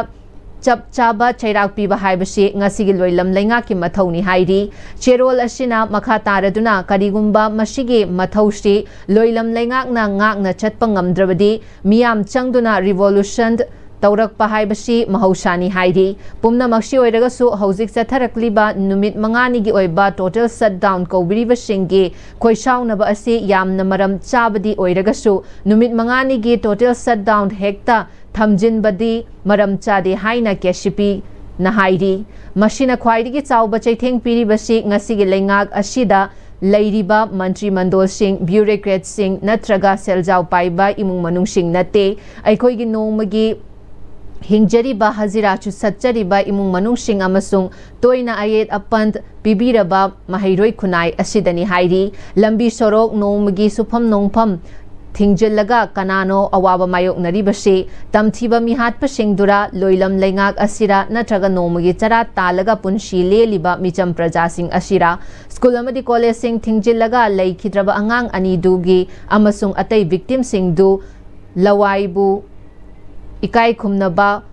ꯆꯞ ꯆꯥꯕ ꯆꯩꯔꯥꯛ ꯄꯤꯕ ꯍꯥꯏꯕꯁꯤ ꯉꯁꯤꯒꯤ ꯂꯣꯏꯂꯝ ꯂꯩꯉꯥꯛꯀꯤ ꯃꯊꯧꯅꯤ ꯍꯥꯏꯔꯤ꯫ ꯆꯦꯔꯣꯜ ꯑꯁꯤꯅ ꯃꯈꯥ ꯇꯥꯔꯗꯨꯅ ꯀꯔꯤꯒꯨꯝꯕ ꯃꯁꯤꯒꯤ ꯃꯊꯧꯁꯤ ꯂꯣꯏꯂꯝ ꯂꯩꯉꯥꯛꯅ ꯉꯥꯛꯅ ꯆꯠꯄ ꯉꯝꯗ꯭ꯔꯕꯗꯤ ꯃꯤꯌꯥꯝ ꯆꯪꯗꯨꯅ revolution ꯇꯧꯔꯛꯄ ꯍꯥꯏꯕꯁꯤ ꯃꯍꯧꯁꯥꯅꯤ ꯍꯥꯏꯔꯤ꯫ ꯄꯨꯝꯅꯃꯛꯁꯤ ꯑꯣꯏꯔꯒꯁꯨ ꯍꯧꯖꯤꯛ ꯆꯠꯊꯔꯛꯂꯤꯕ ꯅꯨꯃꯤꯠ ꯃꯉꯥꯅꯤꯒꯤ ꯑꯣꯏꯕ total shutdown ꯀꯧꯕꯤꯔꯤꯕꯁꯤꯡꯒꯤ ꯈꯣꯏꯁꯥꯎꯅꯕ ꯑꯁꯤ ꯌꯥꯝꯅ ꯃꯔꯝ ꯆꯥꯕꯗꯤ ꯑꯣꯏꯔꯒꯁꯨ ꯅꯨꯃꯤꯠ ꯃꯉꯥꯅꯤꯒꯤ total shutdown ꯍꯦꯛꯇ ꯊꯝꯖꯤꯟꯕꯗꯤ ꯃꯔꯝ ꯆꯥꯗꯦ ꯍꯥꯏꯅ KCPꯅ ꯍꯥꯏꯔꯤ꯫ ꯃꯁꯤꯅ ꯈ꯭ꯋꯥꯏꯗꯒꯤ ꯆꯥꯎꯕ ꯆꯩꯊꯦꯡ ꯄꯤꯔꯤꯕꯁꯤ ꯉꯁꯤꯒꯤ ꯂꯩꯉꯥꯛ ꯑꯁꯤꯗ ꯂꯩꯔꯤꯕ ꯃꯟꯇ꯭ꯔꯤ ꯃꯟꯗꯣꯜꯁꯤꯡ, bureaucratꯁꯤꯡ ꯅꯠꯇ꯭ꯔꯒ ꯁꯦꯜꯖꯥꯎ ꯄꯥꯏꯕ ꯏꯃꯨꯡ ꯃꯅꯨꯡꯁꯤꯡ ꯅꯠꯇꯦ꯫ ꯑꯩꯈꯣꯏꯒꯤ ꯅꯣꯡꯃꯒꯤ ꯍꯤꯡꯖꯔꯤꯕ ꯍꯖꯤꯔꯥꯁꯨ ꯁꯠꯆꯔꯤꯕ ꯏꯃꯨꯡ ꯃꯅꯨꯡꯁꯤꯡ ꯑꯃꯁꯨꯡ ꯇꯣꯏꯅ ꯑꯌꯦꯠ ꯑꯄꯟ ꯄꯤꯕꯤꯔꯕ ꯃꯍꯩꯔꯣꯏ ꯈꯨꯟꯅꯥꯏ ꯑꯁꯤꯗꯅꯤ ꯍꯥꯏꯔꯤ꯫ ꯂꯝꯕꯤ ꯁꯣꯔꯣꯛ ꯅꯣꯡꯃꯒꯤ ꯁꯨꯐꯝ ꯅꯣꯡꯐꯝ ꯊꯤꯡꯖꯤꯜꯂꯒ ꯀꯅꯥꯅꯣ ꯑꯋꯥꯕ ꯃꯥꯌꯣꯛꯅꯔꯤꯕꯁꯤ? ꯇꯝꯊꯤꯕ ꯃꯤꯍꯥꯠꯄꯁꯤꯡꯗꯨꯔꯥ, ꯂꯣꯏꯂꯝ ꯂꯩꯉꯥꯛ ꯑꯁꯤꯔꯥ, ꯅꯠꯇ꯭ꯔꯒ ꯅꯣꯡꯃꯒꯤ ꯆꯔꯥ ꯇꯥꯜꯂꯒ ꯄꯨꯟꯁꯤ ꯂꯦꯜꯂꯤꯕ ꯃꯤꯆꯝ ꯄ꯭ꯔꯖꯥꯁꯤꯡ ꯑꯁꯤꯔꯥ? ꯁ꯭ꯀꯨꯜ ꯑꯃꯗꯤ ꯀꯣꯂꯦꯖꯁꯤꯡ ꯊꯤꯡꯖꯤꯜꯂꯒ ꯂꯩꯈꯤꯗ꯭ꯔꯕ ꯑꯉꯥꯡ ꯑꯅꯤꯗꯨꯒꯤ ꯑꯃꯁꯨꯡ ꯑꯇꯩ victimꯁꯤꯡꯗꯨ ꯂꯋꯥꯏꯕꯨ ꯏꯀꯥꯏ ꯈꯨꯝꯅꯕ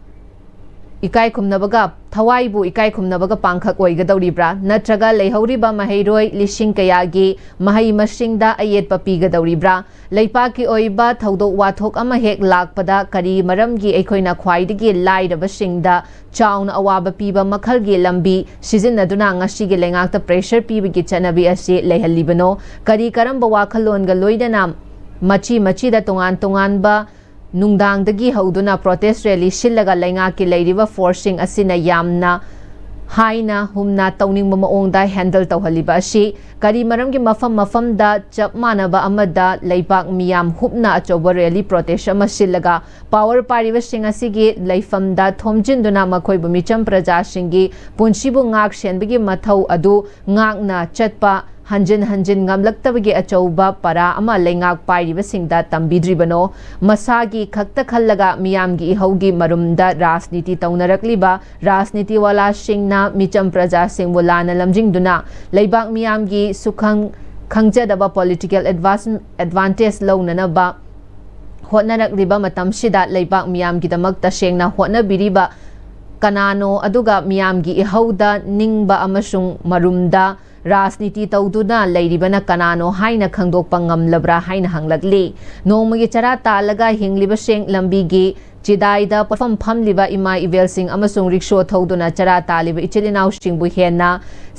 ꯏꯀꯥꯏ ꯈꯨꯝꯅꯕꯒ, ꯊꯋꯥꯏꯕꯨ ꯏꯀꯥꯏ ꯈꯨꯝꯅꯕꯒ ꯄꯥꯡꯈꯛ ꯑꯣꯏꯒꯗꯧꯔꯤꯕ꯭ꯔꯥ? ꯅꯠꯇ꯭ꯔꯒ ꯂꯩꯍꯧꯔꯤꯕ ꯃꯍꯩꯔꯣꯏ ꯂꯤꯁꯤꯡ ꯀꯌꯥꯒꯤ ꯃꯍꯩ ꯃꯁꯤꯡꯗ ꯑꯌꯦꯠꯄ ꯄꯤꯒꯗꯧꯔꯤꯕ꯭ꯔꯥ? ꯂꯩꯄꯥꯛꯀꯤ ꯑꯣꯏꯕ ꯊꯧꯗꯣꯛ ꯋꯥꯊꯣꯛ ꯑꯃ ꯍꯦꯛ ꯂꯥꯛꯄꯗ ꯀꯔꯤ ꯃꯔꯝꯒꯤ ꯑꯩꯈꯣꯏꯅ ꯈ꯭ꯋꯥꯏꯗꯒꯤ ꯂꯥꯏꯔꯕꯁꯤꯡꯗ ꯆꯥꯎꯅ ꯑꯋꯥꯕ ꯄꯤꯕ ꯃꯈꯜꯒꯤ ꯂꯝꯕꯤ ꯁꯤꯖꯤꯟꯅꯗꯨꯅ ꯉꯁꯤꯒꯤ ꯂꯩꯉꯥꯛꯇ pressure ꯄꯤꯕꯒꯤ ꯆꯠꯅꯕꯤ ꯑꯁꯤ ꯂꯩꯍꯜꯂꯤꯕꯅꯣ? ꯀꯔꯤ ꯀꯔꯝꯕ ꯋꯥꯈꯜꯂꯣꯟꯒ ꯂꯣꯏꯅꯅ ꯃꯆꯤ ꯃꯆꯤꯗ ꯇꯣꯉꯥꯟ ꯇꯣꯉꯥꯟꯕ ꯅꯨꯡꯗꯥꯡꯗꯒꯤ ꯍꯧꯗꯨꯅ protest rally ꯁꯤꯜꯂꯒ ꯂꯩꯉꯥꯛꯀꯤ ꯂꯩꯔꯤꯕ forceꯁꯤꯡ ꯑꯁꯤꯅ ꯌꯥꯝꯅ ꯍꯥꯏꯅ ꯍꯨꯝꯅ ꯇꯧꯅꯤꯡꯕ ꯃꯑꯣꯡꯗ handle ꯇꯧꯍꯜꯂꯤꯕ ꯑꯁꯤ? ꯀꯔꯤ ꯃꯔꯝꯒꯤ ꯃꯐꯝ ꯃꯐꯝꯗ ꯆꯞ ꯃꯥꯟꯅꯕ ꯑꯃꯗ ꯂꯩꯕꯥꯛ ꯃꯤꯌꯥꯝ ꯍꯨꯞꯅ ꯑꯆꯧꯕ rally protest ꯑꯃ ꯁꯤꯜꯂꯒ power ꯄꯥꯏꯔꯤꯕꯁꯤꯡ ꯑꯁꯤꯒꯤ ꯂꯩꯐꯝꯗ ꯊꯣꯝꯖꯤꯟꯗꯨꯅ ꯃꯈꯣꯏꯕꯨ ꯃꯤꯆꯝ ꯄ꯭ꯔꯖꯥꯁꯤꯡꯒꯤ ꯄꯨꯟꯁꯤꯕꯨ ꯉꯥꯛ ꯁꯦꯟꯕꯒꯤ ꯃꯊꯧ ꯑꯗꯨ ꯉꯥꯛꯅ ꯆꯠꯄ ꯍꯟꯖꯤꯟ ꯍꯟꯖꯤꯟ ꯉꯝꯂꯛꯇꯕꯒꯤ ꯑꯆꯧꯕ ꯄꯔꯥ ꯑꯃ ꯂꯩꯉꯥꯛ ꯄꯥꯏꯔꯤꯕꯁꯤꯡꯗ ꯇꯝꯕꯤꯗ꯭ꯔꯤꯕꯅꯣ? ꯃꯁꯥꯒꯤ ꯈꯛꯇ ꯈꯜꯂꯒ ꯃꯤꯌꯥꯝꯒꯤ ꯏꯍꯧꯒꯤ ꯃꯔꯨꯝꯗ ꯔꯥꯖꯅꯤꯇꯤ ꯇꯧꯅꯔꯛꯂꯤꯕ ꯔꯥꯖꯅꯤꯇꯤ ꯋꯥꯂꯥꯁꯤꯡꯅ ꯃꯤꯆꯝ ꯄ꯭ꯔꯖꯥꯁꯤꯡꯕꯨ ꯂꯥꯟꯅ ꯂꯝꯖꯤꯡꯗꯨꯅ ꯂꯩꯕꯥꯛ ꯃꯤꯌꯥꯝꯒꯤ ꯁꯨꯈꯪ ꯈꯪꯖꯗꯕ political advance-, advantage ꯂꯧꯅꯅꯕ ꯍꯣꯠꯅꯔꯛꯂꯤꯕ ꯃꯇꯝꯁꯤꯗ ꯂꯩꯕꯥꯛ ꯃꯤꯌꯥꯝꯒꯤꯗꯃꯛ ꯇꯁꯦꯡꯅ ꯍꯣꯠꯅꯕꯤꯔꯤꯕ ꯀꯅꯥꯅꯣ? ꯑꯗꯨꯒ ꯃꯤꯌꯥꯝꯒꯤ ꯏꯍꯧꯗ ꯅꯤꯡꯕ ꯑꯃꯁꯨꯡ ꯃꯔꯨꯝꯗ ꯔꯥꯖꯅꯤꯇꯤ ꯇꯧꯗꯨꯅ ꯂꯩꯔꯤꯕꯅ ꯀꯅꯥꯅꯣ ꯍꯥꯏꯅ ꯈꯪꯗꯣꯛꯄ ꯉꯝꯂꯕ꯭ꯔꯥ ꯍꯥꯏꯅ ꯍꯪꯂꯛꯂꯤ꯫ ꯅꯣꯡꯃꯒꯤ ꯆꯔꯥ ꯇꯥꯜꯂꯒ ꯍꯤꯡꯂꯤꯕꯁꯤꯡ ꯂꯝꯕꯤꯒꯤ ꯆꯤꯗꯥꯏꯗ ꯄꯣꯠꯐꯝ ꯐꯝꯂꯤꯕ ꯏꯃꯥ ꯏꯕꯦꯜꯁꯤꯡ ꯑꯃꯁꯨꯡ ꯔꯤꯛꯁꯣ ꯊꯧꯗꯨꯅ ꯆꯔꯥ ꯇꯥꯜꯂꯤꯕ ꯏꯆꯤꯜ ꯏꯅꯥꯎꯁꯤꯡꯕꯨ ꯍꯦꯟꯅ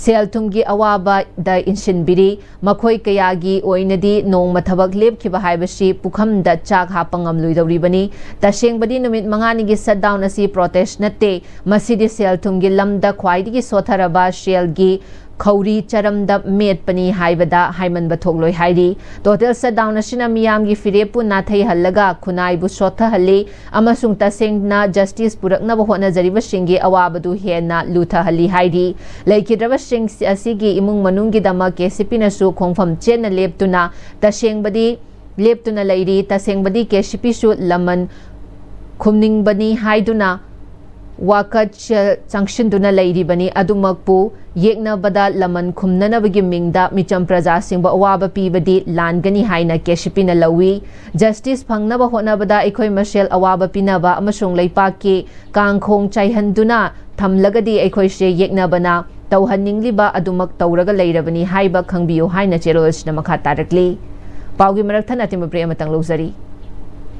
ꯁꯦꯜ ꯊꯨꯝꯒꯤ ꯑꯋꯥꯕꯗ ꯏꯟꯁꯤꯟꯕꯤꯔꯤ꯫ ꯃꯈꯣꯏ ꯀꯌꯥꯒꯤ ꯑꯣꯏꯅꯗꯤ ꯅꯣꯡꯃ ꯊꯕꯛ ꯂꯦꯞꯈꯤꯕ ꯍꯥꯏꯕꯁꯤ ꯄꯨꯈꯝꯗ ꯆꯥꯛ ꯍꯥꯞꯄ ꯉꯝꯂꯣꯏꯗꯧꯔꯤꯕꯅꯤ꯫ ꯇꯁꯦꯡꯕꯗꯤ ꯅꯨꯃꯤꯠ ꯃꯉꯥꯅꯤꯒꯤ ꯁꯠꯗꯥꯎꯟ ꯑꯁꯤ ꯄ꯭ꯔꯣꯇꯦꯁ ꯅꯠꯇꯦ, ꯃꯁꯤꯗꯤ ꯁꯦꯜ ꯊꯨꯝꯒꯤ ꯂꯝꯗ ꯈ꯭ꯋꯥꯏꯗꯒꯤ ꯁꯣꯠꯊꯔꯕ ꯁꯦꯜꯒꯤ ꯈꯧꯔꯤ ꯆꯔꯝꯗ ꯃꯦꯠꯄꯅꯤ ꯍꯥꯏꯕꯗ ꯍꯥꯏꯃꯟꯕ ꯊꯣꯛꯂꯣꯏ ꯍꯥꯏꯔꯤ꯫ ꯇꯣꯇꯦꯜ ꯁꯠꯗꯥꯎꯟ ꯑꯁꯤꯅ ꯃꯤꯌꯥꯝꯒꯤ ꯐꯤꯔꯦꯞꯄꯨ ꯅꯥꯊꯩꯍꯜꯂꯒ ꯈꯨꯟꯅꯥꯏꯕꯨ ꯁꯣꯠꯊꯍꯜꯂꯤ ꯑꯃꯁꯨꯡ ꯇꯁꯦꯡꯅ ꯖꯁꯇꯤꯁ ꯄꯨꯔꯛꯅꯕ ꯍꯣꯠꯅꯖꯔꯤꯕꯁꯤꯡꯒꯤ ꯑꯋꯥꯕꯗꯨ ꯍꯦꯟꯅ ꯂꯨꯊꯍꯜꯂꯤ ꯍꯥꯏꯔꯤ꯫ ꯂꯩꯈꯤꯗ꯭ꯔꯕꯁꯤꯡ ꯑꯁꯤꯒꯤ ꯏꯃꯨꯡ ꯃꯅꯨꯡꯒꯤꯗꯃꯛ ꯀꯦ ꯁꯤ ꯄꯤꯅꯁꯨ ꯈꯣꯡꯐꯝ ꯆꯦꯠꯅ ꯂꯦꯞꯇꯨꯅ ꯇꯁꯦꯡꯕꯗꯤ ꯂꯦꯞꯇꯨꯅ ꯂꯩꯔꯤ꯫ ꯇꯁꯦꯡꯕꯗꯤ ꯀꯦ ꯁꯤ ꯄꯤꯁꯨ ꯂꯃꯟ ꯈꯨꯝꯅꯤꯡꯕꯅꯤ ꯍꯥꯏꯗꯨꯅ ꯋꯥꯀꯠ ꯁꯦꯜ ꯆꯪꯁꯤꯟꯗꯨꯅ ꯂꯩꯔꯤꯕꯅꯤ꯫ ꯑꯗꯨꯃꯛꯄꯨ ꯌꯦꯛꯅꯕꯗ ꯂꯃꯟ ꯈꯨꯝꯅꯅꯕꯒꯤ ꯃꯤꯡꯗ ꯃꯤꯆꯝ ꯄ꯭ꯔꯖꯥꯁꯤꯡꯕꯨ ꯑꯋꯥꯕ ꯄꯤꯕꯗꯤ ꯂꯥꯟꯒꯅꯤ ꯍꯥꯏꯅ ꯀꯦ ꯁꯤ ꯄꯤꯅ ꯂꯧꯏ꯫ ꯖꯁꯇꯤꯁ ꯐꯪꯅꯕ ꯍꯣꯠꯅꯕꯗ ꯑꯩꯈꯣꯏ ꯃꯁꯦꯜ ꯑꯋꯥꯕ ꯄꯤꯅꯕ ꯑꯃꯁꯨꯡ ꯂꯩꯄꯥꯛꯀꯤ ꯀꯥꯡꯈꯣꯡ ꯆꯥꯏꯍꯟꯗꯨꯅ ꯊꯝꯂꯒꯗꯤ ꯑꯩꯈꯣꯏꯁꯦ ꯌꯦꯛꯅꯕꯅ ꯇꯧꯍꯟꯅꯤꯡꯂꯤꯕ ꯑꯗꯨꯃꯛ ꯇꯧꯔꯒ ꯂꯩꯔꯕꯅꯤ ꯍꯥꯏꯕ ꯈꯪꯕꯤꯌꯨ ꯍꯥꯏꯅ ꯆꯦꯔꯣꯜ ꯑꯁꯤꯅ ꯃꯈꯥ ꯇꯥꯔꯛꯂꯤ꯫ ꯄꯥꯎꯒꯤ ꯃꯔꯛ ꯊꯠꯅ ꯑꯇꯦꯟꯕ ꯕ꯭ꯔꯦꯛ ꯑꯃꯇꯪ ꯂꯧꯖꯔꯤ꯫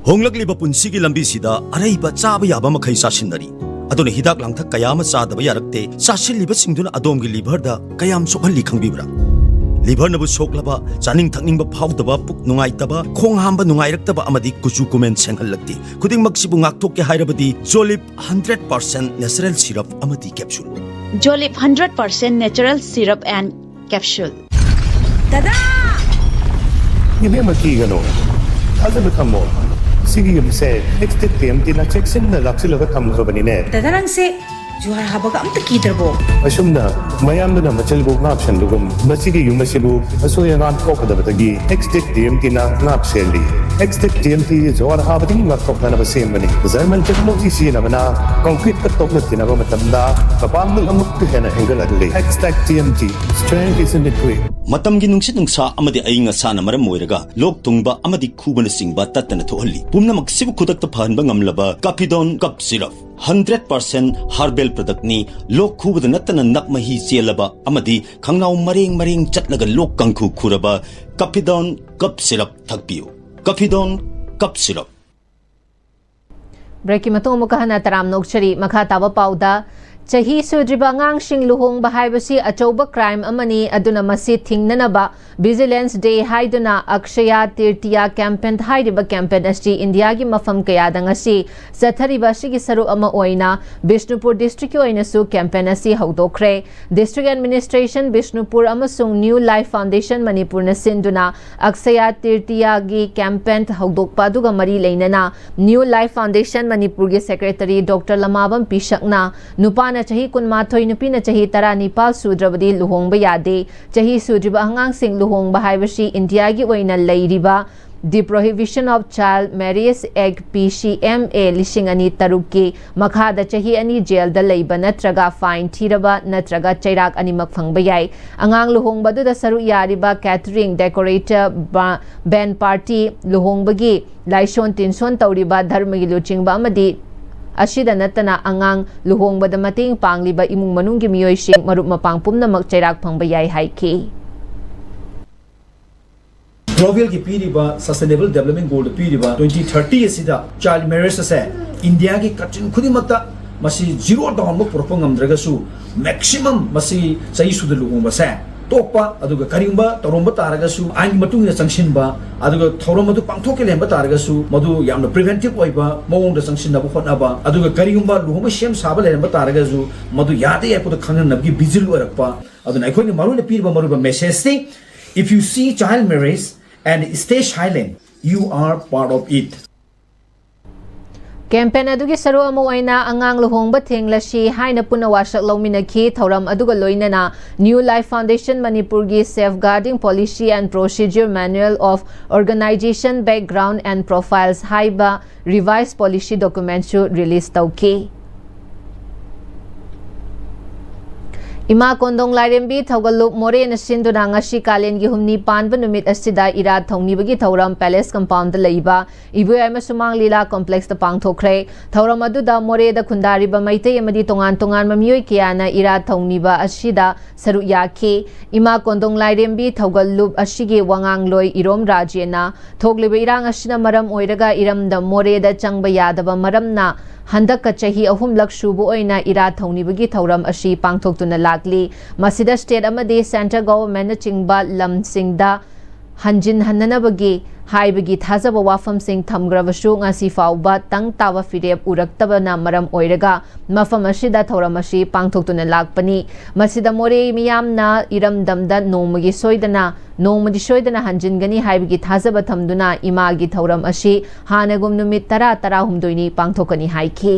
ꯍꯣꯡꯂꯛꯂꯤꯕ ꯄꯨꯟꯁꯤꯒꯤ ꯂꯝꯕꯤꯁꯤꯗ ꯑꯔꯩꯕ ꯆꯥꯕ ꯌꯥꯕ ꯃꯈꯩ ꯆꯥꯁꯤꯟꯅꯔꯤ꯫ ꯑꯗꯨꯅ ꯍꯤꯗꯥꯛ ꯂꯥꯡꯊꯛ ꯀꯌꯥ ꯑꯃ ꯆꯥꯗꯕ ꯌꯥꯔꯛꯇꯦ꯫ ꯆꯥꯁꯤꯜꯂꯤꯕꯁꯤꯡꯗꯨꯅ ꯑꯗꯣꯝꯒꯤ ꯂꯤꯚꯔꯗ ꯀꯌꯥꯝ ꯁꯣꯛꯍꯜꯂꯤ ꯈꯪꯕꯤꯕ꯭ꯔꯥ? ꯂꯤꯚꯔꯅꯕꯨ ꯁꯣꯛꯂꯕ, ꯆꯥꯅꯤꯡ ꯊꯛꯅꯤꯡꯕ ꯐꯥꯎꯗꯕ, ꯄꯨꯛ ꯅꯨꯡꯉꯥꯏꯇꯕ, ꯈꯣꯡ ꯍꯥꯝꯕ ꯅꯨꯡꯉꯥꯏꯔꯛꯇꯕ ꯑꯃꯗꯤ ꯀꯨꯆꯨ ꯀꯨꯃꯦꯟ ꯁꯦꯡꯍꯜꯂꯛꯇꯦ꯫ ꯈꯨꯗꯤꯡꯃꯛꯁꯤꯕꯨ ꯉꯥꯛꯊꯣꯛꯀꯦ ꯍꯥꯏꯔꯕꯗꯤ ꯖꯣꯂꯤꯞ ꯍꯟꯗ꯭ꯔꯦꯠ ꯄꯥꯔꯁꯦꯟ ꯅꯦꯆꯔꯦꯜ ꯁꯤꯔꯞ ꯑꯃꯗꯤ capsule. Jolip hundred percent natural syrup and capsule. ꯗꯗꯥ! ꯏꯕꯦꯝꯃ, ꯀꯤꯒꯅꯨ, ꯊꯥꯖꯕ ꯊꯝꯃꯣ꯫ ꯁꯤꯒꯤ ꯌꯨꯝꯁꯦ ꯑꯦꯛꯁꯇꯦꯛ ꯇꯤ ꯑꯦꯝ ꯇꯤꯅ ꯆꯦꯛꯁꯤꯟꯅ ꯂꯥꯛꯁꯤꯜꯂꯒ ꯊꯝꯈ꯭ꯔꯕꯅꯤꯅꯦ꯫ ꯗꯗꯥ, ꯅꯪꯁꯦ ꯖꯨꯍꯥꯔ ꯍꯥꯕꯒ ꯑꯝꯇ ꯀꯤꯗ꯭ꯔꯕꯣ? ꯑꯁꯨꯝꯅ ꯃꯌꯥꯝꯗꯨꯅ ꯃꯆꯤꯜꯕꯨ ꯉꯥꯛ ꯁꯦꯟꯕꯒꯨꯝ, ꯃꯁꯤꯒꯤ ꯌꯨꯝ ꯑꯁꯤꯕꯨ ꯑꯁꯣꯏ ꯑꯉꯥꯝ ꯊꯣꯛꯀꯗꯕꯗꯒꯤ ꯑꯦꯛꯁꯇꯦꯛ ꯇꯤ ꯑꯦꯝ ꯇꯤꯅ ꯉꯥꯛ ꯁꯦꯜꯂꯤ꯫ ꯑꯦꯛꯁꯇꯦꯛ ꯇꯤ ꯑꯦꯝ ꯇꯤ ꯖꯨꯍꯥꯔ ꯍꯥꯕꯗꯒꯤ ꯉꯥꯛꯊꯣꯛꯅꯅꯕ ꯁꯦꯝꯕꯅꯤ꯫ ꯖꯔꯃꯟ ꯇꯦꯛꯅꯣꯂꯣꯖꯤ ꯁꯤꯖꯤꯟꯅꯕꯅ ꯀꯣꯡꯀ꯭ꯔꯤꯠꯀ ꯇꯣꯛꯅ ꯇꯤꯟꯅꯕ ꯃꯇꯝꯗ ꯃꯄꯥꯡꯒꯜ ꯑꯃꯨꯛꯀ ꯍꯦꯟꯅ ꯍꯦꯟꯒꯠꯍꯜꯂꯤ꯫ ꯑꯦꯛꯁꯇꯦꯛ T M T, strength is in the grit. ꯃꯇꯝꯒꯤ ꯅꯨꯡꯁꯤꯠ ꯅꯨꯡꯁꯥ ꯑꯃꯗꯤ ꯑꯏꯪ ꯑꯁꯥꯅ ꯃꯔꯝ ꯑꯣꯏꯔꯒ ꯂꯣꯛ ꯊꯨꯡꯕ ꯑꯃꯗꯤ ꯈꯨꯕꯅꯆꯤꯡꯕ ꯇꯠꯇꯅ ꯊꯣꯛꯍꯜꯂꯤ꯫ ꯄꯨꯝꯅꯃꯛꯁꯤꯕꯨ ꯈꯨꯗꯛꯇ ꯐꯍꯟꯕ ꯉꯝꯂꯕ ꯀꯥꯄꯤꯗꯣꯟ cough syrup. Hundred percent herbal ꯄ꯭ꯔꯗꯛꯅꯤ꯫ ꯂꯣꯛ ꯈꯨꯕꯗ ꯅꯠꯇꯅ ꯅꯞ ꯃꯍꯤ ꯆꯦꯜꯂꯕ ꯑꯃꯗꯤ ꯈꯪꯅꯥꯎ ꯃꯔꯦꯡ ꯃꯔꯦꯡ ꯆꯠꯂꯒ ꯂꯣꯛ ꯀꯥꯡꯈꯨ ꯈꯨꯔꯕ ꯀꯥꯄꯤꯗꯣꯟ ꯀꯞ ꯁꯤꯔꯞ ꯊꯛꯄꯤꯌꯨ꯫ ꯀꯥꯄꯤꯗꯣꯟ cough syrup. ꯕ꯭ꯔꯦꯛꯀꯤ ꯃꯇꯨꯡ ꯑꯃꯨꯛꯀ ꯍꯟꯅ ꯇꯔꯥꯝꯅ ꯑꯣꯛꯆꯔꯤ꯫ ꯃꯈꯥ ꯇꯥꯕ ꯄꯥꯎꯗ, ꯆꯍꯤ ꯁꯨꯗ꯭ꯔꯤꯕ ꯑꯉꯥꯡꯁꯤꯡ ꯂꯨꯍꯣꯡꯕ ꯍꯥꯏꯕꯁꯤ ꯑꯆꯧꯕ ꯀ꯭ꯔꯥꯏꯝ ꯑꯃꯅꯤ, ꯑꯗꯨꯅ ꯃꯁꯤ ꯊꯤꯡꯅꯅꯕ ꯚꯤꯖꯤꯂꯦꯟꯁ ꯗꯦ ꯍꯥꯏꯗꯨꯅ ꯑꯛꯁꯌꯥ ꯇꯤꯔꯇꯤꯌꯥ ꯀꯦꯝꯄꯦꯟ ꯍꯥꯏꯔꯤꯕ ꯀꯦꯝꯄꯦꯟ ꯑꯁꯤ ꯏꯟꯗꯤꯌꯥꯒꯤ ꯃꯐꯝ ꯀꯌꯥꯗ ꯉꯁꯤ ꯆꯠꯊꯔꯤꯕ ꯑꯁꯤꯒꯤ ꯁꯔꯨꯛ ꯑꯃ ꯑꯣꯏꯅ ꯕꯤꯁꯅꯨꯄꯨꯔ ꯗꯤꯁꯇ꯭ꯔꯤꯛꯀꯤ ꯑꯣꯏꯅꯁꯨ ꯀꯦꯝꯄꯦꯟ ꯑꯁꯤ ꯍꯧꯗꯣꯛꯈ꯭ꯔꯦ꯫ ꯗꯤꯁꯇ꯭ꯔꯤꯛ ꯑꯦꯗꯃꯤꯅꯤꯁꯇ꯭ꯔꯦꯁꯟ ꯕꯤꯁꯅꯨꯄꯨꯔ ꯑꯃꯁꯨꯡ ꯅ꯭ꯌꯨ ꯂꯥꯏꯐ ꯐꯥꯎꯟꯗꯦꯁꯟ ꯃꯅꯤꯄꯨꯔꯅ ꯁꯤꯟꯗꯨꯅ ꯑꯛꯁꯌꯥ ꯇꯤꯔꯇꯤꯌꯥꯒꯤ ꯀꯦꯝꯄꯦꯟ ꯍꯧꯗꯣꯛꯄ ꯑꯗꯨꯒ ꯃꯔꯤ ꯂꯩꯅꯅ ꯅ꯭ꯌꯨ ꯂꯥꯏꯐ ꯐꯥꯎꯟꯗꯦꯁꯟ ꯃꯅꯤꯄꯨꯔꯒꯤ ꯁꯦꯀ꯭ꯔꯦꯇꯔꯤ ꯗꯣꯛꯇꯔ ꯂꯃꯥꯕꯝ ꯄꯤꯁꯛꯅ ꯅꯨꯄꯥꯅ ꯆꯍꯤ ꯀꯨꯟꯃꯥꯊꯣꯏ, ꯅꯨꯄꯤꯅ ꯆꯍꯤ ꯇꯔꯥꯅꯤꯄꯥꯜ ꯁꯨꯗ꯭ꯔꯕꯗꯤ ꯂꯨꯍꯣꯡꯕ ꯌꯥꯗꯦ꯫ ꯆꯍꯤ ꯁꯨꯗ꯭ꯔꯤꯕ ꯑꯉꯥꯡꯁꯤꯡ ꯂꯨꯍꯣꯡꯕ ꯍꯥꯏꯕꯁꯤ ꯏꯟꯗꯤꯌꯥꯒꯤ ꯑꯣꯏꯅ ꯂꯩꯔꯤꯕ The Prohibition of Child Marriage Act, P C M A, ꯂꯤꯁꯤꯡ ꯑꯅꯤ ꯇꯔꯨꯛꯀꯤ ꯃꯈꯥꯗ ꯆꯍꯤ ꯑꯅꯤ ꯖꯦꯜꯗ ꯂꯩꯕ ꯅꯠꯇ꯭ꯔꯒ ꯐꯥꯏꯟ ꯊꯤꯔꯕ ꯅꯠꯇ꯭ꯔꯒ ꯆꯩꯔꯥꯛ ꯑꯅꯤꯃꯛ ꯐꯪꯕ ꯌꯥꯏ꯫ ꯑꯉꯥꯡ ꯂꯨꯍꯣꯡꯕꯗꯨꯗ ꯁꯔꯨꯛ ꯌꯥꯔꯤꯕ ꯀꯦꯇꯔꯤꯡ, ꯗꯦꯀꯣꯔꯦꯇꯔ, ꯕ-, ꯕꯦꯟ ꯄꯥꯔꯇꯤ, ꯂꯨꯍꯣꯡꯕꯒꯤ ꯂꯥꯏꯁꯣꯟ ꯇꯤꯟꯁꯣꯟ ꯇꯧꯔꯤꯕ ꯙꯔꯃꯒꯤ ꯂꯨꯆꯤꯡꯕ ꯑꯃꯗꯤ ꯑꯁꯤꯗ ꯅꯠꯇꯅ ꯑꯉꯥꯡ ꯂꯨꯍꯣꯡꯕꯗ ꯃꯇꯦꯡ ꯄꯥꯡꯂꯤꯕ ꯏꯃꯨꯡ ꯃꯅꯨꯡꯒꯤ ꯃꯤꯑꯣꯏꯁꯤꯡ, ꯃꯔꯨꯞ ꯃꯄꯥꯡ ꯄꯨꯝꯅꯃꯛ ꯆꯩꯔꯥꯛ ꯐꯪꯕ ꯌꯥꯏ ꯍꯥꯏꯈꯤ꯫ ꯒ꯭ꯂꯣꯕꯦꯜꯒꯤ ꯄꯤꯔꯤꯕ ꯁꯁꯇꯦꯅꯦꯕꯜ ꯗꯦꯕꯂꯞꯃꯦꯟ ꯒꯣꯜꯗ ꯄꯤꯔꯤꯕ ꯇ꯭ꯋꯦꯟꯇꯤ ꯊꯥꯔꯇꯤ ꯑꯁꯤꯗ ꯆꯥꯏꯜ ꯃꯦꯔꯦꯖ ꯑꯁꯦ ꯏꯟꯗꯤꯌꯥꯒꯤ ꯀꯥꯆꯤꯟ ꯈꯨꯗꯤꯡꯃꯛꯇ ꯃꯁꯤ ꯖꯤꯔꯣ ꯗꯥꯎꯟꯃꯛ ꯄꯨꯔꯛꯄ ꯉꯝꯗ꯭ꯔꯒꯁꯨ, ꯃꯦꯛꯁꯤꯃꯝ ꯃꯁꯤ ꯆꯍꯤ ꯁꯨꯗ ꯂꯨꯍꯣꯡꯕꯁꯦ ꯇꯣꯛꯄ, ꯑꯗꯨꯒ ꯀꯔꯤꯒꯨꯝꯕ ꯇꯧꯔꯝꯕ ꯇꯥꯔꯒꯁꯨ ꯑꯥꯏꯟꯒꯤ ꯃꯇꯨꯡ ꯏꯟꯅ ꯆꯪꯁꯤꯟꯕ, ꯑꯗꯨꯒ ꯊꯧꯔꯝ ꯑꯗꯨ ꯄꯥꯡꯊꯣꯛꯀꯦ ꯂꯩꯔꯝꯕ ꯇꯥꯔꯒꯁꯨ ꯃꯗꯨ ꯌꯥꯝꯅ ꯄ꯭ꯔꯤꯚꯦꯟꯇꯤꯚ ꯑꯣꯏꯕ ꯃꯑꯣꯡꯗ ꯆꯪꯁꯤꯟꯅꯕ ꯍꯣꯠꯅꯕ, ꯑꯗꯨꯒ ꯀꯔꯤꯒꯨꯝꯕ ꯂꯨꯍꯣꯡꯕ ꯁꯦꯝ ꯁꯥꯕ ꯂꯩꯔꯝꯕ ꯇꯥꯔꯒꯁꯨ ꯃꯗꯨ ꯌꯥꯗꯦ ꯍꯥꯏꯕꯗꯨ ꯈꯪꯍꯟꯅꯕꯒꯤ ꯚꯤꯖꯤꯜ ꯑꯣꯏꯔꯛꯄ꯫ ꯑꯗꯨꯅ ꯑꯩꯈꯣꯏꯅ ꯃꯔꯨꯑꯣꯏꯅ ꯄꯤꯔꯤꯕ ꯃꯔꯨꯑꯣꯏꯕ ꯃꯦꯁꯦꯖꯇꯤ, if you see child marriage and stay silent, you are part of it. Campaign ꯑꯗꯨꯒꯤ ꯁꯔꯨꯛ ꯑꯃ ꯑꯣꯏꯅ ꯑꯉꯥꯡ ꯂꯨꯍꯣꯡꯕ ꯊꯤꯡꯂꯁꯤ ꯍꯥꯏꯅ ꯄꯨꯟꯅ ꯋꯥꯁꯛ ꯂꯧꯃꯤꯟꯅꯈꯤ꯫ ꯊꯧꯔꯝ ꯑꯗꯨꯒ ꯂꯣꯏꯅꯅ New Life Foundation ꯃꯅꯤꯄꯨꯔꯒꯤ Safeguarding Policy and Procedure Manual of Organization Background and Profiles ꯍꯥꯏꯕ ꯔꯤꯚꯥꯏꯁ ꯄꯣꯂꯤꯁꯤ ꯗꯣꯀꯨꯃꯦꯟꯁꯨ ꯔꯤꯂꯤꯖ ꯇꯧꯈꯤ꯫ ꯏꯃꯥ ꯀꯣꯟꯗꯣꯡ ꯂꯥꯏꯔꯦꯝꯕꯤ ꯊꯧꯒꯜꯂꯨꯞ ꯃꯣꯔꯦꯅ ꯁꯤꯟꯗꯨꯅ ꯉꯁꯤ ꯀꯥꯂꯦꯟꯒꯤ ꯍꯨꯝꯅꯤ ꯄꯥꯟꯕ ꯅꯨꯃꯤꯠ ꯑꯁꯤꯗ ꯏꯔꯥꯠ ꯊꯧꯅꯤꯕꯒꯤ ꯊꯧꯔꯝ ꯄꯦꯂꯦꯁ ꯀꯝꯄꯥꯎꯟꯗ ꯂꯩꯕ ꯏꯕꯣꯌꯥꯏꯃ ꯁꯨꯃꯥꯡ ꯂꯤꯂꯥ ꯀꯣꯝꯄ꯭ꯂꯦꯛꯁꯇ ꯄꯥꯡꯊꯣꯛꯈ꯭ꯔꯦ꯫ ꯊꯧꯔꯝ ꯑꯗꯨꯗ ꯃꯣꯔꯦꯗ ꯈꯨꯟꯗꯥꯔꯤꯕ ꯃꯩꯇꯩ ꯑꯃꯗꯤ ꯇꯣꯉꯥꯟ ꯇꯣꯉꯥꯟꯕ ꯃꯤꯑꯣꯏ ꯀꯌꯥꯅ ꯏꯔꯥꯠ ꯊꯧꯅꯤꯕ ꯑꯁꯤꯗ ꯁꯔꯨꯛ ꯌꯥꯈꯤ꯫ ꯏꯃꯥ ꯀꯣꯟꯗꯣꯡ ꯂꯥꯏꯔꯦꯝꯕꯤ ꯊꯧꯒꯜꯂꯨꯞ ꯑꯁꯤꯒꯤ ꯋꯥꯉꯥꯡꯂꯣꯏ ꯏꯔꯣꯝ ꯔꯥꯖꯦꯅ ꯊꯣꯛꯂꯤꯕ ꯏꯔꯥꯡ ꯑꯁꯤꯅ ꯃꯔꯝ ꯑꯣꯏꯔꯒ ꯏꯔꯝꯗꯝ ꯃꯣꯔꯦꯗ ꯆꯪꯕ ꯌꯥꯗꯕ ꯃꯔꯝꯅ ꯍꯟꯗꯛꯀ ꯆꯍꯤ ꯑꯍꯨꯝꯂꯛ ꯁꯨꯕ ꯑꯣꯏꯅ ꯏꯔꯥꯠ ꯊꯧꯅꯤꯕꯒꯤ ꯊꯧꯔꯝ ꯑꯁꯤ ꯄꯥꯡꯊꯣꯛꯇꯨꯅ ꯂꯥꯛꯂꯤ꯫ ꯃꯁꯤꯗ ꯁ꯭ꯇꯦꯠ ꯑꯃꯗꯤ ꯁꯦꯟꯇ꯭ꯔꯦꯜ ꯒꯣꯚꯔꯟꯃꯦꯟꯠꯅꯆꯤꯡꯕ ꯂꯝꯁꯤꯡꯗ ꯍꯟꯖꯤꯟꯍꯟꯅꯅꯕꯒꯤ ꯍꯥꯏꯕꯒꯤ ꯊꯥꯖꯕ ꯋꯥꯐꯝꯁꯤꯡ ꯊꯝꯈ꯭ꯔꯕꯁꯨ ꯉꯁꯤ ꯐꯥꯎꯕ ꯇꯪ ꯇꯥꯕ ꯐꯤꯔꯦꯞ ꯎꯔꯛꯇꯕꯅ ꯃꯔꯝ ꯑꯣꯏꯔꯒ ꯃꯐꯝ ꯑꯁꯤꯗ ꯊꯧꯔꯝ ꯑꯁꯤ ꯄꯥꯡꯊꯣꯛꯇꯨꯅ ꯂꯥꯛꯄꯅꯤ꯫ ꯃꯁꯤꯗ ꯃꯣꯔꯦ ꯃꯤꯌꯥꯝꯅ ꯏꯔꯝꯗꯝꯗ ꯅꯣꯡꯃꯒꯤ ꯁꯣꯏꯗꯅ, ꯅꯣꯡꯃꯗꯤ ꯁꯣꯏꯗꯅ ꯍꯟꯖꯤꯟꯒꯅꯤ ꯍꯥꯏꯕꯒꯤ ꯊꯥꯖꯕ ꯊꯝꯗꯨꯅ ꯏꯃꯥꯒꯤ ꯊꯧꯔꯝ ꯑꯁꯤ ꯍꯥꯟꯅꯒꯨꯝ ꯅꯨꯃꯤꯠ ꯇꯔꯥ, ꯇꯔꯥꯍꯨꯝꯗꯣꯏꯅꯤ ꯄꯥꯡꯊꯣꯛꯀꯅꯤ ꯍꯥꯏꯈꯤ꯫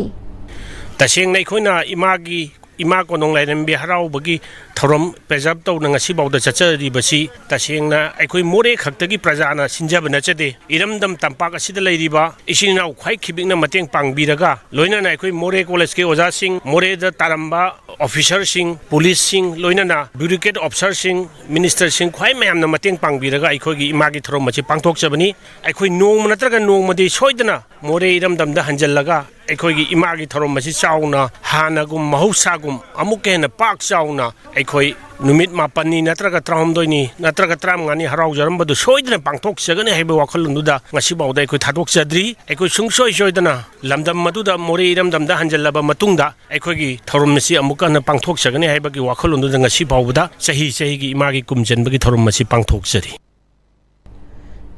ꯇꯁꯦꯡꯅ ꯑꯩꯈꯣꯏꯅ ꯏꯃꯥꯒꯤ, ꯏꯃꯥ ꯀꯣꯟꯗꯣꯡ ꯂꯥꯏꯔꯦꯝꯕꯤ ꯍꯔꯥꯎꯕꯒꯤ ꯊꯧꯔꯝ ꯄ꯭ꯔꯤꯖꯥꯔꯚ ꯇꯧꯅ ꯉꯁꯤꯐꯥꯎꯗ ꯆꯠꯆꯔꯤꯕꯁꯤ ꯇꯁꯦꯡꯅ ꯑꯩꯈꯣꯏ ꯃꯣꯔꯦ ꯈꯛꯇꯒꯤ ꯄ꯭ꯔꯖꯥꯅ ꯁꯤꯟꯖꯕ ꯅꯠꯆꯗꯦ꯫ ꯏꯔꯝꯗꯝ ꯇꯝꯄꯥꯛ ꯑꯁꯤꯗ ꯂꯩꯔꯤꯕ ꯏꯆꯤꯟ ꯏꯅꯥꯎ ꯈ꯭ꯋꯥꯏ ꯈꯤꯕꯤꯛꯅ ꯃꯇꯦꯡ ꯄꯥꯡꯕꯤꯔꯒ, ꯂꯣꯏꯅꯅ ꯑꯩꯈꯣꯏ ꯃꯣꯔꯦ ꯀꯣꯂꯦꯖꯀꯤ ꯑꯣꯖꯥꯁꯤꯡ, ꯃꯣꯔꯦꯗ ꯇꯥꯔꯝꯕ ꯑꯣꯐꯤꯁꯔꯁꯤꯡ, ꯄꯨꯂꯤꯁꯁꯤꯡ, ꯂꯣꯏꯅꯅ ꯕ꯭ꯌꯨꯔꯣꯀ꯭ꯔꯦꯠ ꯑꯣꯐꯤꯁꯔꯁꯤꯡ, ꯃꯤꯅꯤꯁꯇꯔꯁꯤꯡ, ꯈ꯭ꯋꯥꯏ ꯃꯌꯥꯝꯅ ꯃꯇꯦꯡ ꯄꯥꯡꯕꯤꯔꯒ ꯑꯩꯈꯣꯏꯒꯤ ꯏꯃꯥꯒꯤ ꯊꯧꯔꯝ ꯑꯁꯤ ꯄꯥꯡꯊꯣꯛꯆꯕꯅꯤ꯫ ꯑꯩꯈꯣꯏ ꯅꯣꯡꯃ ꯅꯠꯇ꯭ꯔꯒ ꯅꯣꯡꯃꯗꯤ ꯁꯣꯏꯗꯅ ꯃꯣꯔꯦ ꯏꯔꯝꯗꯝꯗ ꯍꯟꯖꯤꯜꯂꯒ ꯑꯩꯈꯣꯏꯒꯤ ꯏꯃꯥꯒꯤ ꯊꯧꯔꯝ ꯑꯁꯤ ꯆꯥꯎꯅ, ꯍꯥꯟꯅꯒꯨꯝ ꯃꯍꯧꯁꯥꯒꯨꯝ ꯑꯃꯨꯛꯀ ꯍꯦꯟꯅ ꯄꯥꯛ ꯆꯥꯎꯅ ꯑꯩꯈꯣꯏ ꯅꯨꯃꯤꯠ ꯃꯥꯄꯟꯅꯤ ꯅꯠꯇ꯭ꯔꯒ ꯇꯔꯥꯍꯨꯝꯗꯣꯏꯅꯤ ꯅꯠꯇ꯭ꯔꯒ ꯇꯔꯥꯃꯉꯥꯅꯤ ꯍꯔꯥꯎꯖꯔꯝꯕꯗꯨ ꯁꯣꯏꯗꯅ ꯄꯥꯡꯊꯣꯛꯆꯒꯅꯤ ꯍꯥꯏꯕ ꯋꯥꯈꯜꯂꯣꯟꯗꯨꯗ ꯉꯁꯤꯐꯥꯎꯗ ꯑꯩꯈꯣꯏ ꯊꯥꯗꯣꯛꯆꯗ꯭ꯔꯤ꯫ ꯑꯩꯈꯣꯏ ꯁꯨꯡꯁꯣꯏ ꯁꯣꯏꯗꯅ ꯂꯝꯗꯝ ꯑꯗꯨꯗ, ꯃꯣꯔꯦ ꯏꯔꯝꯗꯝꯗ ꯍꯟꯖꯤꯜꯂꯕ ꯃꯇꯨꯡꯗ ꯑꯩꯈꯣꯏꯒꯤ ꯊꯧꯔꯝ ꯑꯁꯤ ꯑꯃꯨꯛꯀ ꯍꯟꯅ ꯄꯥꯡꯊꯣꯛꯆꯒꯅꯤ ꯍꯥꯏꯕꯒꯤ ꯋꯥꯈꯜꯂꯣꯟꯗꯨꯗ ꯉꯁꯤ ꯐꯥꯎꯕꯗ ꯆꯍꯤ ꯆꯍꯤꯒꯤ ꯏꯃꯥꯒꯤ ꯀꯨꯝ ꯆꯟꯕꯒꯤ ꯊꯧꯔꯝ ꯑꯁꯤ ꯄꯥꯡꯊꯣꯛꯆꯔꯤ꯫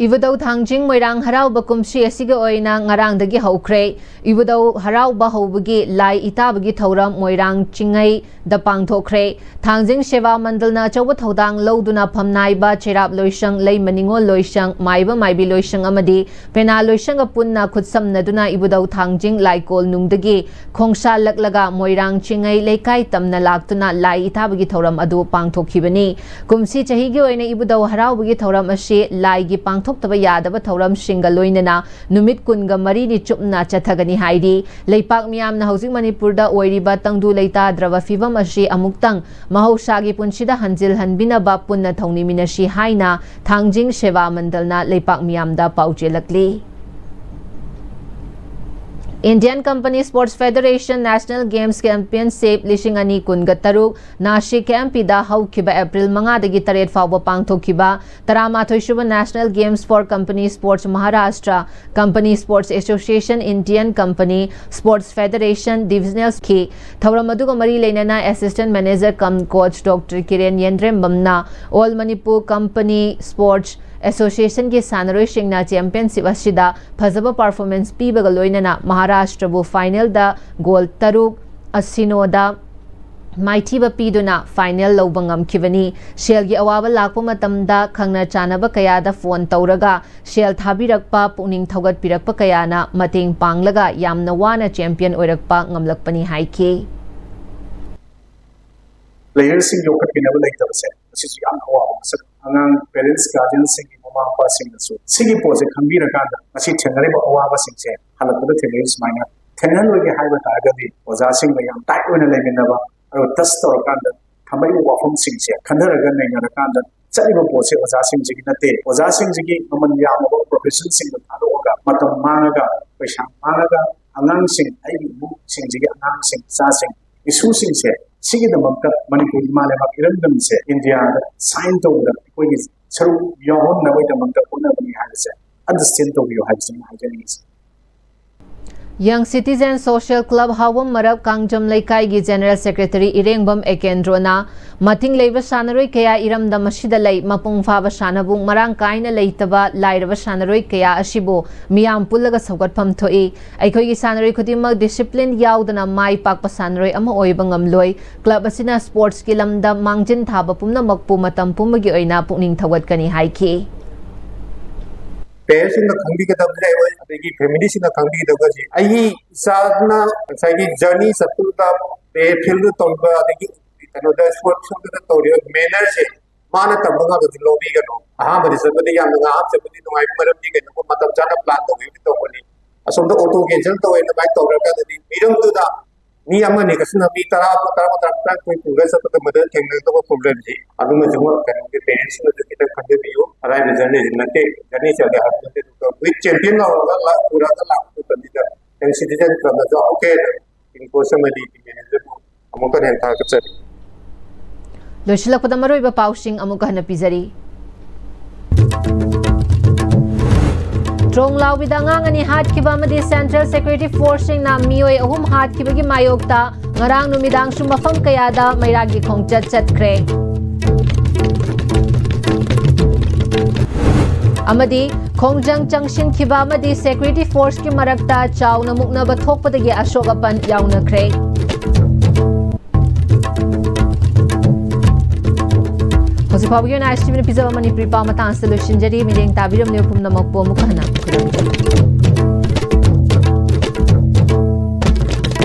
ꯏꯕꯨꯙꯧ ꯊꯥꯡꯖꯤꯡ ꯃꯣꯏꯔꯥꯡ ꯍꯔꯥꯎꯕ ꯀꯨꯝꯁꯤ ꯑꯁꯤꯒꯤ ꯑꯣꯏꯅ ꯉꯔꯥꯡꯗꯒꯤ ꯍꯧꯈ꯭ꯔꯦ꯫ ꯏꯕꯨꯙꯧ ꯍꯔꯥꯎꯕ ꯍꯧꯕꯒꯤ ꯂꯥꯏ ꯏꯇꯥꯕꯒꯤ ꯊꯧꯔꯝ ꯃꯣꯏꯔꯥꯡ ꯆꯤꯡꯉꯩꯗ ꯄꯥꯡꯊꯣꯛꯈ꯭ꯔꯦ꯫ ꯊꯥꯡꯖꯤꯡ ꯁꯦꯕꯥ ꯃꯟꯗꯜꯅ ꯑꯆꯧꯕ ꯊꯧꯗꯥꯡ ꯂꯧꯗꯨꯅ ꯐꯝꯅꯥꯏꯕ ꯆꯩꯔꯥꯞ ꯂꯣꯏꯁꯪ, ꯂꯩꯃ ꯅꯤꯉꯣꯜ ꯂꯣꯏꯁꯪ, ꯃꯥꯏꯕ ꯃꯥꯏꯕꯤ ꯂꯣꯏꯁꯪ ꯑꯃꯗꯤ ꯄꯦꯅꯥ ꯂꯣꯏꯁꯪꯒ ꯄꯨꯟꯅ ꯈꯨꯠꯁꯝꯅꯗꯨꯅ ꯏꯕꯨꯙꯧ ꯊꯥꯡꯖꯤꯡ ꯂꯥꯏꯀꯣꯜ ꯅꯨꯡꯗꯒꯤ ꯈꯣꯡꯁꯥꯜꯂꯛꯂꯒ ꯃꯣꯏꯔꯥꯡ ꯆꯤꯡꯉꯩ ꯂꯩꯀꯥꯏ ꯇꯝꯅ ꯂꯥꯛꯇꯨꯅ ꯂꯥꯏ ꯏꯇꯥꯕꯒꯤ ꯊꯧꯔꯝ ꯑꯗꯨ ꯄꯥꯡꯊꯣꯛꯈꯤꯕꯅꯤ꯫ ꯀꯨꯝꯁꯤ ꯆꯍꯤꯒꯤ ꯑꯣꯏꯅ ꯏꯕꯨꯙꯧ ꯍꯔꯥꯎꯕꯒꯤ ꯊꯧꯔꯝ ꯑꯁꯤ ꯂꯥꯏꯒꯤ ꯄꯥꯡꯊꯣꯛ ꯇꯕ ꯌꯥꯗꯕ ꯊꯧꯔꯝꯁꯤꯡꯒ ꯂꯣꯏꯅꯅ ꯅꯨꯃꯤꯠ ꯀꯨꯟꯒ ꯃꯔꯤꯅꯤ ꯆꯨꯞꯅ ꯆꯠꯊꯒꯅꯤ ꯍꯥꯏꯔꯤ꯫ ꯂꯩꯄꯥꯛ ꯃꯤꯌꯥꯝꯅ ꯍꯧꯖꯤꯛ ꯃꯅꯤꯄꯨꯔꯗ ꯑꯣꯏꯔꯤꯕ ꯇꯪꯗꯨ ꯂꯩꯇꯥꯗ꯭ꯔꯕ ꯐꯤꯕꯝ ꯑꯁꯤ ꯑꯃꯨꯛꯇꯪ ꯃꯍꯧꯁꯥꯒꯤ ꯄꯨꯟꯁꯤꯗ ꯍꯟꯖꯤꯜꯍꯟꯕꯤꯅꯕ ꯄꯨꯟꯅ ꯊꯧꯅꯤꯃꯤꯟꯅꯁꯤ ꯍꯥꯏꯅ ꯊꯥꯡꯖꯤꯡ ꯁꯦꯕꯥ ꯃꯟꯗꯜꯅ ꯂꯩꯄꯥꯛ ꯃꯤꯌꯥꯝꯗ ꯄꯥꯎꯖꯦꯜꯂꯛꯂꯤ꯫ Indian Company Sports Federation National Games Championship ꯂꯤꯁꯤꯡ ꯑꯅꯤ ꯀꯨꯟꯒ ꯇꯔꯨꯛ ꯅꯥꯁꯤꯛ ꯀꯦ ꯑꯦꯝ ꯄꯤꯗ ꯍꯧꯈꯤꯕ ꯑꯦꯄ꯭ꯔꯤꯜ ꯃꯉꯥꯗꯒꯤ ꯇꯔꯦꯠ ꯐꯥꯎꯕ ꯄꯥꯡꯊꯣꯛꯈꯤꯕ ꯇꯔꯥꯃꯥꯊꯣꯏꯁꯨꯕ National Games for Company Sports Maharashtra, Company Sports Association, Indian Company Sports Federation Divisionalski ꯊꯧꯔꯝ ꯑꯗꯨꯒ ꯃꯔꯤ ꯂꯩꯅꯅ Assistant Manager cum Coach Doctor Kiren Yenrembamna All Manipur Company Sports Associationꯒꯤ ꯁꯥꯟꯅꯔꯣꯏꯁꯤꯡꯅ ꯆꯦꯝꯄꯤꯌꯟꯁꯤꯞ ꯑꯁꯤꯗ ꯐꯖꯕ ꯄꯔꯐꯣꯔꯃꯦꯟꯁ ꯄꯤꯕꯒ ꯂꯣꯏꯅꯅ ꯃꯍꯥꯔꯥꯁꯇ꯭ꯔꯕꯨ ꯐꯥꯏꯅꯦꯜꯗ ꯒꯣꯜ ꯇꯔꯨꯛ ꯑꯁꯤꯅꯣꯗ ꯃꯥꯏꯊꯤꯕ ꯄꯤꯗꯨꯅ ꯐꯥꯏꯅꯦꯜ ꯂꯧꯕ ꯉꯝꯈꯤꯕꯅꯤ꯫ ꯁꯦꯜꯒꯤ ꯑꯋꯥꯕ ꯂꯥꯛꯄ ꯃꯇꯝꯗ ꯈꯪꯅ ꯆꯥꯟꯅꯕ ꯀꯌꯥꯗ ꯐꯣꯟ ꯇꯧꯔꯒ ꯁꯦꯜ ꯊꯥꯕꯤꯔꯛꯄ, ꯄꯨꯛꯅꯤꯡ ꯊꯧꯒꯠꯄꯤꯔꯛꯄ ꯀꯌꯥꯅ ꯃꯇꯦꯡ ꯄꯥꯡꯂꯒ ꯌꯥꯝꯅ ꯋꯥꯅ ꯆꯦꯝꯄꯤꯌꯟ ꯑꯣꯏꯔꯛꯄ ꯉꯝꯂꯛꯄꯅꯤ ꯍꯥꯏꯈꯤ꯫ ꯄ꯭ꯂꯦꯌꯔꯁꯤꯡ ꯌꯣꯛꯈꯠꯄꯤꯅꯕ ꯂꯩꯇꯕꯁꯦ, ꯑꯁꯤꯁꯨ ꯌꯥꯝꯅ ꯑꯋꯥꯕ ꯃꯁꯛ꯫ ꯑꯉꯥꯡ ꯄꯦꯔꯦꯟꯁ, ꯒꯥꯔꯖꯤꯌꯟꯁꯤꯡꯒꯤ, ꯃꯃꯥ ꯃꯄꯥꯁꯤꯡꯅꯁꯨ ꯁꯤꯒꯤ ꯄꯣꯠꯁꯦ ꯈꯪꯕꯤꯔꯀꯥꯟꯗ ꯉꯁꯤ ꯊꯦꯡꯅꯔꯤꯕ ꯑꯋꯥꯕꯁꯤꯡꯁꯦ ꯍꯜꯂꯛꯄꯗ ꯊꯦꯡꯅꯔꯤ ꯁꯨꯃꯥꯏꯅ ꯊꯦꯡꯅꯍꯜꯂꯣꯏꯒꯦ ꯍꯥꯏꯕ ꯇꯥꯔꯒꯗꯤ ꯑꯣꯖꯥꯁꯤꯡꯒ ꯌꯥꯝ ꯇꯥꯏꯠ ꯑꯣꯏꯅ ꯂꯩꯃꯤꯟꯅꯕ, ꯑꯗꯨꯒ ꯇꯁ ꯇꯧꯔꯀꯥꯟꯗ ꯊꯝꯃꯛꯏꯕ ꯋꯥꯐꯝꯁꯤꯡꯁꯦ ꯈꯟꯊꯔꯒ ꯅꯩꯅꯔꯀꯥꯟꯗ ꯆꯠꯂꯤꯕ ꯄꯣꯠꯁꯦ ꯑꯣꯖꯥꯁꯤꯡꯁꯤꯒꯤ ꯅꯠꯇꯦ, ꯑꯣꯖꯥꯁꯤꯡꯁꯤꯒꯤ ꯃꯃꯜ ꯌꯥꯝꯂꯕ ꯄ꯭ꯔꯣꯐꯦꯁꯟꯁꯤꯡꯗꯣ ꯊꯥꯗꯣꯛꯑꯒ, ꯃꯇꯝ ꯃꯥꯡꯉꯒ, ꯄꯩꯁꯥ ꯃꯥꯡꯉꯒ, ꯑꯉꯥꯡꯁꯤꯡ, ꯑꯩꯒꯤ ꯏꯃꯨꯡꯁꯤꯡꯁꯤꯒꯤ ꯑꯉꯥꯡꯁꯤꯡ, ꯏꯆꯥꯁꯤꯡ, ꯏꯁꯨꯁꯤꯡꯁꯦ ꯁꯤꯒꯤꯗꯃꯛꯇ ꯃꯅꯤꯄꯨꯔ ꯏꯃꯥ ꯂꯩꯕꯥꯛ ꯏꯔꯝꯗꯝꯁꯦ ꯏꯟꯗꯤꯌꯥꯗ ꯁꯥꯏꯟ ꯇꯧꯕꯗ ꯑꯩꯈꯣꯏꯒꯤ ꯁꯔꯨꯛ ꯌꯥꯎꯍꯟꯅꯕꯒꯤꯗꯃꯛꯇ ꯍꯣꯠꯅꯕꯅꯤ ꯍꯥꯏꯕꯁꯦ ꯑꯟꯗꯔꯁ꯭ꯇꯦꯟ ꯇꯧꯕꯤꯌꯨ ꯍꯥꯏꯕꯁꯤꯅꯤ ꯍꯥꯏꯖꯅꯤꯡꯉꯤꯁꯦ꯫ Young Citizen Social Club ꯍꯥꯎꯕꯝ ꯃꯔꯛ ꯀꯥꯡꯖꯝ ꯂꯩꯀꯥꯏꯒꯤ ꯖꯦꯅꯔꯦꯜ ꯁꯦꯀ꯭ꯔꯦꯇꯔꯤ ꯏꯔꯦꯡꯕꯝ ꯑꯦꯀꯦꯟꯗ꯭ꯔꯣꯅ ꯃꯇꯤꯡ ꯂꯩꯕ ꯁꯥꯟꯅꯔꯣꯏ ꯀꯌꯥ ꯏꯔꯝꯗꯝ ꯑꯁꯤꯗ ꯂꯩ, ꯃꯄꯨꯡ ꯐꯥꯕ ꯁꯥꯟꯅꯕꯨꯡ ꯃꯔꯥꯡ ꯀꯥꯏꯅ ꯂꯩꯇꯕ ꯂꯥꯏꯔꯕ ꯁꯥꯟꯅꯔꯣꯏ ꯀꯌꯥ ꯑꯁꯤꯕꯨ ꯃꯤꯌꯥꯝ ꯄꯨꯜꯂꯒ ꯁꯧꯒꯠꯐꯝ ꯊꯣꯛꯏ꯫ ꯑꯩꯈꯣꯏꯒꯤ ꯁꯥꯟꯅꯔꯣꯏ ꯈꯨꯗꯤꯡꯃꯛ ꯗꯤꯁꯤꯄ꯭ꯂꯤꯟ ꯌꯥꯎꯗꯅ ꯃꯥꯏ ꯄꯥꯛꯄ ꯁꯥꯟꯅꯔꯣꯏ ꯑꯃ ꯑꯣꯏꯕ ꯉꯝꯂꯣꯏ꯫ ꯀ꯭ꯂꯕ ꯑꯁꯤꯅ ꯁ꯭ꯄꯣꯔꯠꯁꯀꯤ ꯂꯝꯗ ꯃꯥꯡꯖꯤꯟ ꯊꯥꯕ ꯄꯨꯝꯅꯃꯛꯄꯨ ꯃꯇꯝ ꯄꯨꯝꯕꯒꯤ ꯑꯣꯏꯅ ꯄꯨꯛꯅꯤꯡ ꯊꯧꯒꯠꯀꯅꯤ ꯍꯥꯏꯈꯤ꯫ ꯄꯦꯔꯦꯟꯁꯁꯤꯡꯅ ꯈꯪꯕꯤꯒꯗꯕꯁꯦ ꯑꯩꯈꯣꯏ, ꯑꯗꯒꯤ ꯐꯦꯃꯤꯂꯤꯁꯤꯡꯅ ꯈꯪꯕꯤꯒꯗꯕꯁꯦ, ꯑꯩꯒꯤ ꯏꯆꯥꯅ ꯉꯁꯥꯏꯒꯤ ꯖꯔꯅꯤ ꯆꯠꯄꯗꯨꯗ ꯄ꯭ꯂꯦ ꯐꯤꯜꯗ ꯇꯧꯔꯤꯕ, ꯑꯗꯒꯤ ꯀꯩꯅꯣꯗ ꯁ꯭ꯄꯣꯔꯠ ꯐꯤꯜꯗ ꯇꯧꯔꯤꯕ ꯃꯦꯅꯔꯁꯦ ꯃꯥꯅ ꯇꯝꯕ ꯉꯥꯛꯇꯗꯤ ꯂꯧꯕꯤꯒꯅꯨ꯫ ꯑꯍꯥꯟꯕꯗꯤ ꯆꯠꯄꯗꯤ ꯌꯥꯝꯅ ꯉꯥ ꯑꯃ ꯆꯠꯄꯗꯤ ꯅꯨꯡꯉꯥꯏꯕ ꯃꯔꯝꯗꯤ ꯀꯩꯅꯣ, ꯃꯇꯝ ꯆꯥꯅ ꯄ꯭ꯂꯥꯟ ꯇꯧꯕꯤꯕ ꯇꯧꯕꯅꯤ꯫ ꯑꯁꯣꯝꯗ ꯑꯣꯇꯣ ꯀꯦꯟꯁꯦꯜ ꯇꯧꯋꯦꯅ ꯑꯗꯨꯃꯥꯏꯅ ꯇꯧꯔꯀꯥꯟꯗꯗꯤ ꯃꯤꯔꯝꯗꯨꯗ ꯃꯤ ꯑꯃꯅꯤ ꯀꯩꯁꯨꯅ ꯃꯤ ꯇꯔꯥ, ꯇꯔꯥ, ꯇꯔꯥ, ꯇꯔꯥꯅꯤꯊꯣꯏ ꯄꯨꯔꯒ ꯆꯠꯄꯗ ꯃꯗꯨꯗ ꯊꯦꯡꯅꯒꯗꯧꯕ ꯄ꯭ꯔꯣꯕ꯭ꯂꯦꯝꯁꯤ ꯑꯗꯨꯃꯁꯨ ꯀꯩꯅꯣꯒꯤ ꯄꯦꯔꯦꯟꯁꯁꯤꯡꯅꯁꯨ ꯈꯤꯇꯪ ꯈꯟꯖꯕꯤꯌꯨ꯫ ꯑꯔꯥꯏꯕ ꯖꯔꯅꯤꯁꯤ ꯅꯠꯇꯦ, ꯖꯔꯅꯤ ꯆꯠꯂꯦ ꯍꯥꯏꯕ ꯅꯠꯇꯦ꯫ ꯑꯗꯨꯒ ꯋꯤꯠ ꯆꯦꯝꯄꯤꯌꯟ ꯂꯧꯔꯒ ꯂꯥꯛ-, ꯄꯨꯔꯒ ꯂꯥꯛꯄ ꯃꯇꯝꯁꯤꯗ ꯅꯪ ꯁꯤꯇꯤꯖꯟ ꯀ꯭ꯂꯕꯅꯁꯨ ꯑꯃꯨꯛꯀ ꯍꯦꯟꯅ ꯏꯟꯀꯣꯁ ꯑꯃꯗꯤ ꯃꯦꯅꯦꯖꯔꯕꯨ ꯑꯃꯨꯛꯀ ꯍꯦꯟꯅ ꯊꯥꯒꯠꯆꯔꯤ꯫ ꯂꯣꯏꯁꯤꯜꯂꯛꯄꯗ ꯃꯔꯨꯑꯣꯏꯕ ꯄꯥꯎꯁꯤꯡ ꯑꯃꯨꯛꯀ ꯍꯟꯅ ꯄꯤꯖꯔꯤ꯫ ꯇ꯭ꯔꯣꯡ ꯂꯥꯎꯕꯤꯗ ꯑꯉꯥꯡ ꯑꯅꯤ ꯍꯥꯠꯈꯤꯕ ꯑꯃꯗꯤ ꯁꯦꯟꯇ꯭ꯔꯦꯜ ꯁꯦꯀ꯭ꯌꯨꯔꯤꯇꯤ ꯐꯣꯔꯁꯁꯤꯡꯅ ꯃꯤꯑꯣꯏ ꯑꯍꯨꯝ ꯍꯥꯠꯈꯤꯕꯒꯤ ꯃꯥꯌꯣꯛꯇ ꯉꯔꯥꯡ ꯅꯨꯃꯤꯗꯥꯡꯁꯨ ꯃꯐꯝ ꯀꯌꯥꯗ ꯃꯩꯔꯥꯒꯤ ꯈꯣꯡꯆꯠ ꯆꯠꯈ꯭ꯔꯦ꯫ ꯑꯃꯗꯤ ꯈꯣꯡꯖꯪ ꯆꯪꯁꯤꯟꯈꯤꯕ ꯑꯃꯗꯤ ꯁꯦꯀ꯭ꯌꯨꯔꯤꯇꯤ ꯐꯣꯔꯁꯀꯤ ꯃꯔꯛꯇ ꯆꯥꯎꯅ ꯃꯨꯛꯅꯕ ꯊꯣꯛꯄꯗꯒꯤ ꯑꯁꯣꯛ ꯑꯄꯟ ꯌꯥꯎꯅꯈ꯭ꯔꯦ꯫ ꯍꯧꯖꯤꯛ ꯐꯥꯎꯕꯒꯤ ꯑꯣꯏꯅ ꯑꯥꯏ ꯑꯦꯁ ꯇꯤ ꯚꯤꯅ ꯄꯤꯖꯕ ꯃꯅꯤꯄꯨꯔꯤ ꯄꯥꯎ ꯃꯇꯥꯡ ꯑꯁꯤꯗ ꯂꯣꯏꯁꯤꯟꯖꯔꯤ꯫ ꯃꯤꯠꯌꯦꯡ ꯇꯥꯕꯤꯔꯝꯂꯤꯕ ꯄꯨꯝꯅꯃꯛꯄꯨ ꯑꯃꯨꯛ ꯍꯟꯅ ꯈꯨꯔꯨꯝꯖꯔꯤ꯫